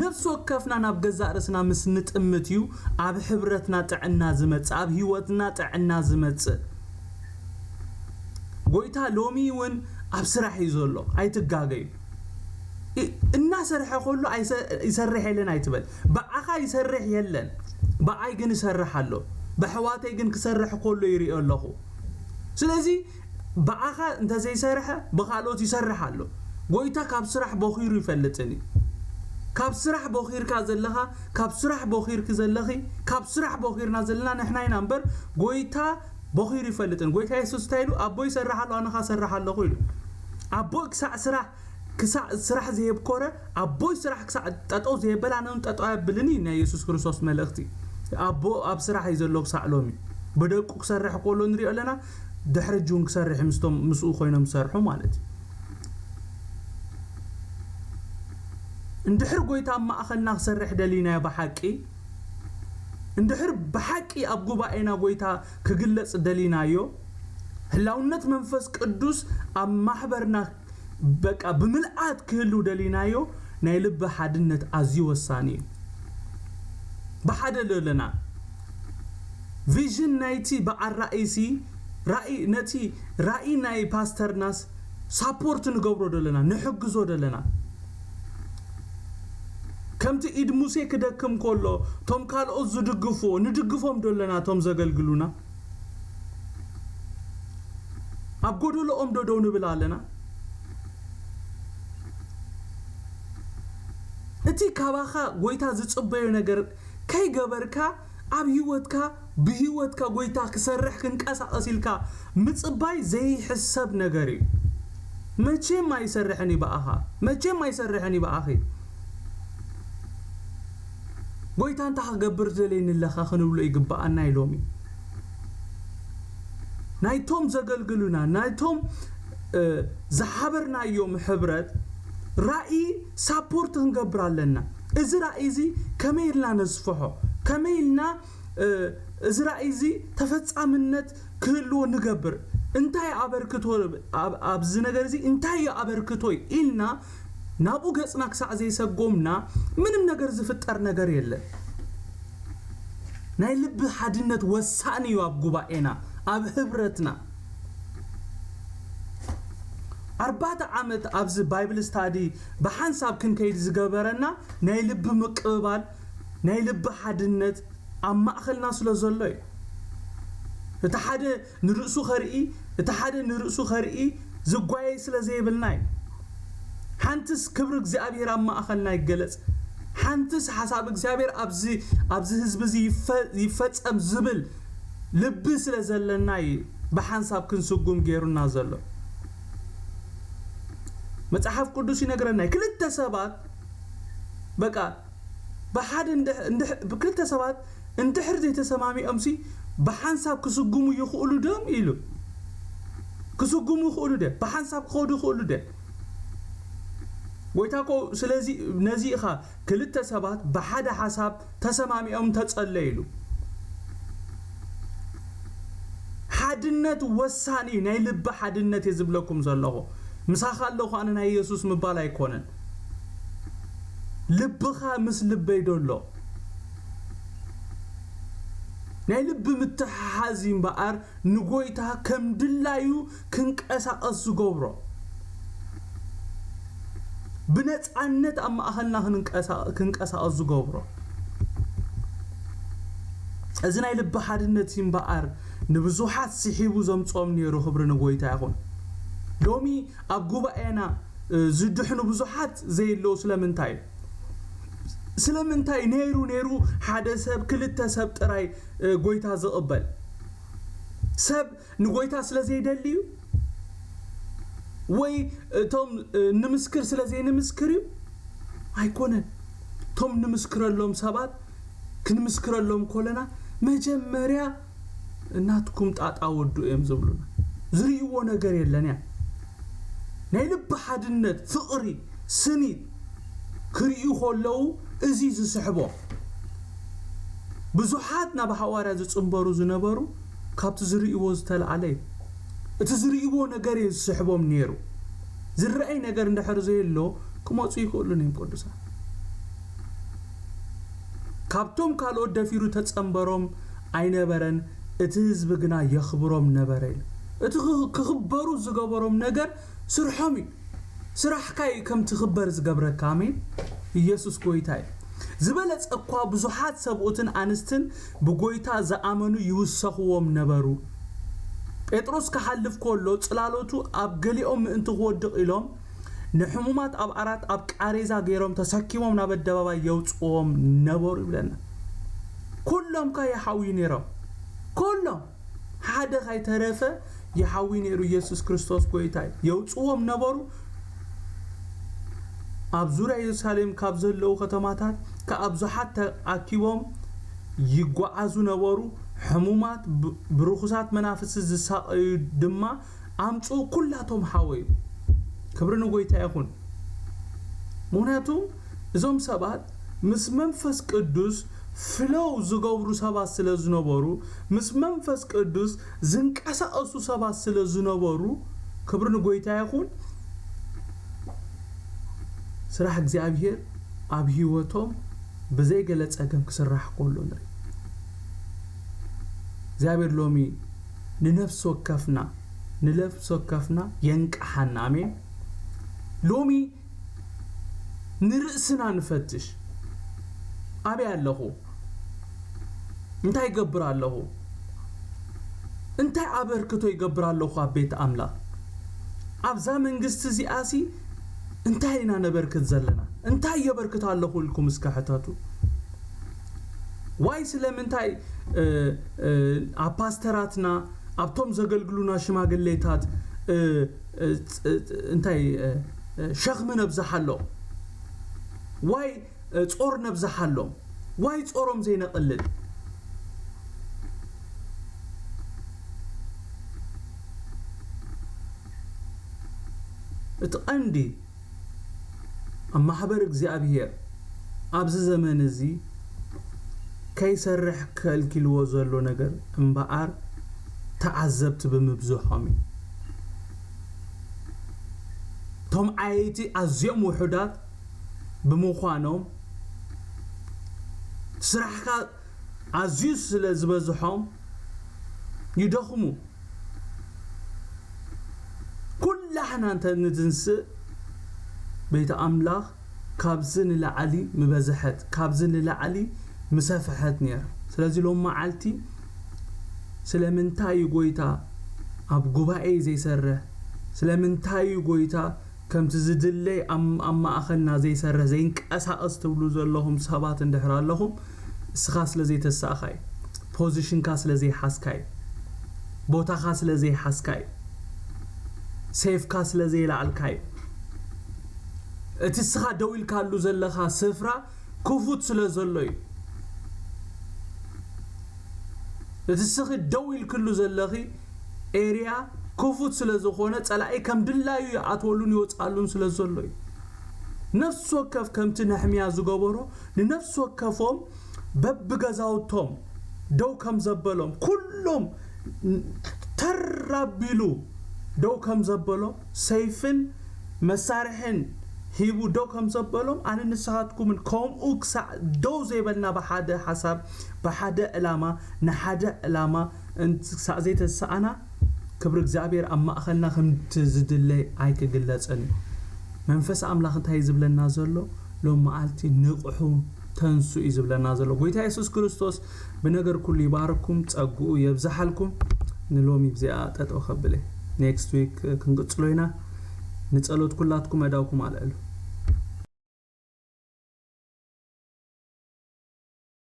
ነፍሲ ወከፍና ናብ ገዛእ ርእስና ምስ ንጥምት እዩ ኣብ ሕብረትና ጥዕና ዝመጽእ፣ ኣብ ህይወትና ጥዕና ዝመጽእ። ጎይታ ሎሚ እውን ኣብ ስራሕ እዩ ዘሎ፣ ኣይትጋገዩ። እ-፣ እናሰርሐ ከሎ ኣይሰ-፣ ይሰርሕ የለን ኣይትበል። ብዓኻ ይሰርሕ የለን፣ ብዓይ ግን ይሰርሕ ኣሎ። ብኣሕዋተይ ግን ክሰርሕ ከሎ ይሪኦ ኣለኹ። ስለዚ ብዓኻ እንተዘይሰርሐ ብኻልኦት ይሰርሕ ኣሎ። ጎይታ ካብ ስራሕ ቦኺሩ ይፈልጥን እዩ። ካብ ስራሕ ቦኺርካ ዘለኻ፣ ካብ ስራሕ ቦኺርኪ ዘለኺ፣ ካብ ስራሕ ቦኺርና ዘለና ንሕና ኢና እምበር ጎይታ ቦኺሩ ይፈልጥን። ጎይታ የሱስ እንታይ ኢሉ? "ኣቦ ይሰርሕ ኣሎ፣ ኣነ ኸኣ እሰርሕ ኣለኹ" ኢሉ። ኣቦ ክሳዕ ስራሕ፣ ክሳዕ ስራሕ ዘየብኮረ፣ ኣቦይ ስራሕ ክሳዕ ጠጠው ዘየበለ ኣነ እውን ጠጠው ኣየብልን እዩ ናይ የሱስ ክርስቶስ መልእኽቲ። ኣቦ ኣብ ስራሕ እዩ ዘሎ ክሳዕ ሎሚ። ብደቁ ክሰርሕ ከሎ ንሪኦ ኣለና፣ ድሕሪ ሕጂ እውን ክሰርሕ ምስቶም ምስኡ ኮይኖም ዝሰርሑ ማለት እዩ። እንድሕር ጎይታ ኣብ ማእኸልና ክሰርሕ ደሊናዮ ብሓቂ፣ እንድሕር ብሓቂ ኣብ ጉባኤና ጎይታ ክግለጽ ደሊናዮ፣ ህላውነት መንፈስ ቅዱስ ኣብ ማሕበርና በቃ ብምልኣት ክህሉ ደሊናዮ፣ ናይ ልቢ ሓድነት ኣዝዩ ወሳኒ እዩ። ብሓደ ደለና ቪዥን ናይቲ በዓል ራእይሲ፣ ራእይ፣ ነቲ ራእይ ናይ ፓስተርናስ ሳፖርት ንገብሮ ደለና፣ ንሕግዞ ደለና። ከምቲ ኢድ ሙሴ ክደክም ከሎ፣ ቶም ካልኦት ዝድግፍዎ፣ ንድግፎም ደለና፣ ቶም ዘገልግሉና። ኣብ ጎደሎኦም ዶ ደው ንብል ኣለና? እቲ ካባኻ ጎይታ ዝጽበዮ ነገር ከይገበርካ፣ ኣብ ህይወትካ፣ ብህይወትካ ጎይታ ክሰርሕ ክንቀሳቐስ ኢልካ ምጽባይ ዘይሕሰብ ነገር እዩ። መቼም ኣይሰርሕን እዩ ብኣኻ። መቼም ኣይሰርሕን እዩ ብኣኺ። ጎይታ እንታይ ክገብር ትደልየኒ ኣለኻ ክንብሎ ይግብኣና እዩ ሎሚ። ናይቶም ዘገልግሉና፣ ናይቶም፣ እ፣ ዝሓበርናዮም ሕብረት ራእይ ሳፖርት ክንገብር ኣለና። እዚ ራእይ እዚ ከመይ ኢልና ነስፍሖ? ከመይ ኢልና፣ እ፣ እዚ ራእይ እዚ ተፈጻምነት ክህልዎ ንገብር? እንታይ ኣበርክቶ ኣብ-፣ ኣብዚ ነገር እዚ እንታይ እዩ ኣበርክቶይ ኢልና ናብኡ ገጽና ክሳዕ ዘይሰጎምና ምንም ነገር ዝፍጠር ነገር የለን። ናይ ልቢ ሓድነት ወሳኒ እዩ ኣብ ጉባኤና፣ ኣብ ህብረትና። ኣርባዕተ ዓመት ኣብዚ ባይብል ስታዲ ብሓንሳብ ክንከይድ ዝገበረና ናይ ልቢ ምቅብባል፣ ናይ ልቢ ሓድነት ኣብ ማእኸልና ስለ ዘሎ እዩ። እቲ ሓደ ንርእሱ ኸርኢ፣ እቲ ሓደ ንርእሱ ኸርኢ ዝጓየይ ስለ ዘይብልና እዩ። ሓንትስ ክብሪ እግዚኣብሔር ኣብ ማእኸልና ይገለጽ፣ ሓንትስ ሓሳብ እግዚኣብሔር ኣብዚ፣ ኣብዚ ህዝቢ እዚ ይፈ-፣ ይፈጸም ዝብል ልቢ ስለ ዘለና እዩ ብሓንሳብ ክንስጉም ገይሩና ዘሎ። መጽሓፍ ቅዱስ ይነግረና እዩ። ክልተ ሰባት በቃ ብሓደ እንድሕ-፣ እንድሕ-፣ ብክልተ ሰባት እንድሕር ዘይተሰማሚዖምሲ ብሓንሳብ ክስጉሙ ይኽእሉ ዶም ኢሉ። ክስጉሙ ይኽእሉ ደ? ብሓንሳብ ክኸዱ ይኽእሉ ደ? ጎይታ እኮ ስለዚ፣ ነዚ ኢኻ ክልተ ሰባት ብሓደ ሓሳብ ተሰማሚዖም ተጸለ ኢሉ። ሓድነት ወሳኒ እዩ። ናይ ልቢ ሓድነት እየ ዝብለኩም ዘለኹ። ምሳኻ ኣለኹ ኣነ ናይ የሱስ ምባል ኣይኮነን። ልብኻ ምስ ልበይ ዶ ኣሎ? ናይ ልቢ ምትሕሓዝ እዩ እምበኣር ንጎይታ ከም ድላዩ ክንቀሳቐስ ዝገብሮ፣ ብነጻነት ኣብ ማእኸልና ክንቀሳ- ክንቀሳቐስ ዝገብሮ። እዚ ናይ ልቢ ሓድነት እዩ እምበኣር ንብዙሓት ስሒቡ ዘምጽኦም ነይሩ። ክብሪ ንጎይታ ይኹን። ሎሚ ኣብ ጉባኤና ዝድሕኑ ብዙሓት ዘየለዉ ስለምንታይ እዩ? ስለምንታይ ነይሩ ነይሩ ሓደ ሰብ ክልተ ሰብ ጥራይ ጎይታ ዝቕበል? ሰብ ንጎይታ ስለ ዘይደሊ እዩ? ወይ እቶም ንምስክር ስለ ዘይንምስክር እዩ? ኣይኮነን። እቶም ንምስክረሎም ሰባት ክንምስክረሎም ኮለና መጀመርያ እናትኩም ጣጣ ወዱ እዮም ዝብሉና። ዝርእይዎ ነገር የለን እያ። ናይ ልቢ ሓድነት፣ ፍቕሪ፣ ስኒት ክርእዩ ከለዉ እዚ ዝስሕቦ። ብዙሓት ናብ ሓዋርያ ዝጽንበሩ ዝነበሩ ካብቲ ዝርእይዎ ዝተለዓለ እዩ። እቲ ዝርእይዎ ነገር እዩ ዝስሕቦም ነይሩ። ዝረኣይ ነገር እንድሕር ዘየሎ ክመጹ ይኽእሉን እዮም ቅዱሳን። ካብቶም ካልኦት ደፊሩ ተጸንበሮም ኣይነበረን፣ እቲ ህዝቢ ግና የኽብሮም ነበረ ኢሉ። እቲ ክኽበሩ ዝገበሮም ነገር ስርሖም እዩ። ስራሕካ እዩ ከም ትኽበር ዝገብረካ። ኣሜን። ኢየሱስ ጎይታ እዩ። ዝበለጸ እኳ ብዙሓት ሰብኡትን ኣንስትን ብጎይታ ዝኣመኑ ይውሰኽዎም ነበሩ። ጴጥሮስ ክሓልፍ ከሎ ጽላሎቱ ኣብ ገሊኦም ምእንቲ ክወድቕ ኢሎም ንሕሙማት ኣብ ዓራት ኣብ ቃሬዛ ገይሮም ተሰኪሞም ናብ ኣደባባይ የውጽዎም ነበሩ ይብለና። ኩሎም ከ ይሓውዩ ነይሮም። ኩሎም ሓደ ካይተረፈ ይሓዊ ነይሩ። ኢየሱስ ክርስቶስ ጎይታ እዩ። የውጽዎም ነበሩ። ኣብ ዙርያ ኢየሩሳሌም ካብ ዘለዉ ከተማታት ከኣ ብዙሓት ተኣኪቦም ይጓዓዙ ነበሩ። ሕሙማት ብ- ብርኹሳት መናፍስቲ ዝሳቐዩ ድማ ኣምጽኡ፣ ኩላቶም ሓወዩ። ክብሪ ንጎይታ ይኹን። ምኽንያቱ እዞም ሰባት ምስ መንፈስ ቅዱስ ፍለው ዝገብሩ ሰባት ስለ ዝነበሩ፣ ምስ መንፈስ ቅዱስ ዝንቀሳቐሱ ሰባት ስለ ዝነበሩ፣ ክብሪ ንጎይታ ይኹን። ስራሕ እግዚኣብሔር ኣብ ህይወቶም ብዘይ ገለ ጸገም ክስራሕ ከሎ ንርኢ። እግዚኣብሔር ሎሚ ንነፍሲ ወከፍና ንነፍሲ ወከፍና የንቅሓና። ኣሜን። ሎሚ ንርእስና ንፈትሽ። ኣበይ ኣለኹ? እንታይ ይገብር ኣለኹ? እንታይ ኣበርክቶ ይገብር ኣለኹ ኣብ ቤት ኣምላኽ? ኣብዛ መንግስቲ እዚኣሲ እንታይ ኢና ነበርክት ዘለና? እንታይ የበርክት ኣለኹ ኢልኩም እስከ ሕተቱ። ዋይ ስለምንታይ እ፣ እ፣ ኣብ ፓስተራትና ኣብቶም ዘገልግሉና ሽማግሌታት እ፣ እ፣ ፅ- ፅ- እንታይ እ፣ እ፣ ሸኽሚ ነብዝሓሎም? ዋይ እ፣ ጾር ነብዝሓሎም? ዋይ ጾሮም ዘይነቐልል? እቲ ቀንዲ ኣብ ማሕበር እግዚኣብሔር ኣብዚ ዘመን እዚ ከይሰርሕ ከልኪልዎ ዘሎ ነገር እምበኣር ተዓዘብቲ ብምብዝሖም እዩ። እቶም ዓየይቲ ኣዝዮም ውሑዳት ብምዃኖም ስራሕካ ኣዝዩ ስለ ዝበዝሖም ይደኽሙ። ኩላሕና እንተ ንትንስእ ቤተ ኣምላኽ ካብዚ ንላዕሊ ምበዝሐት፣ ካብዚ ንላዕሊ ምሰፍሐት ነይራ። ስለዚ ሎም መዓልቲ ስለምንታይ እዩ ጎይታ ኣብ ጉባኤ ዘይሰርሕ? ስለምንታይ እዩ ጎይታ ከምቲ ዝድለይ ኣብ ኣብ ማእኸልና ዘይሰርሕ ዘይንቀሳቐስ ትብሉ ዘለኹም ሰባት እንድሕር ኣለኹም፣ እስኻ ስለ ዘይተሳእኻ እዩ። ፖዚሽንካ ስለ ዘይሓዝካ እዩ። ቦታኻ ስለ ዘይሓዝካ እዩ። ሴፍካ ስለ ዘይለዓልካ እዩ። እቲ እስኻ ደው ኢልካሉ ዘለኻ ስፍራ ክፉት ስለ ዘሎ እዩ። እቲ እስኺ ደው ኢልክሉ ዘለኺ ኤርያ ክፉት ስለ ዝኾነ ጸላኢ ከም ድላዩ ይኣትወሉን ይወጽኣሉን ስለ ዘሎ እዩ። ነፍሲ ወከፍ ከምቲ ነሕምያ ዝገበሮ ንነፍሲ ወከፎም በብገዛውቶም ደው ከም ዘበሎም ኩሎም ተር ኣቢሉ ደው ከም ዘበሎም ሰይፍን መሳርሕን ሂቡ ደው ከም ዘበሎም ኣነ ንስኻትኩምን ከምኡ ክሳዕ ደው ዘይበልና ብሓደ ሓሳብ ብሓደ ዕላማ ንሓደ ዕላማ ክሳዕ ዘይተሰኣና ክብሪ እግዚኣብሔር ኣብ ማእኸልና ከምቲ ዝድለይ ኣይክግለጽን እዩ። መንፈስ ኣምላኽ እንታይ ዝብለና ዘሎ? ሎም መዓልቲ ንቕሑ ተንሱ እዩ ዝብለና ዘሎ ጎይታ የሱስ ክርስቶስ። ብነገር ኩሉ ይባርኩም ጸግኡ የብዝሓልኩም። ንሎሚ ብዚኣ ጠጠው ከብለ ኔክስት ዊክ ክንቅጽሎ ኢና። ንጸሎት ኩላትኩም ኣዳውኩም ኣልዕሉ።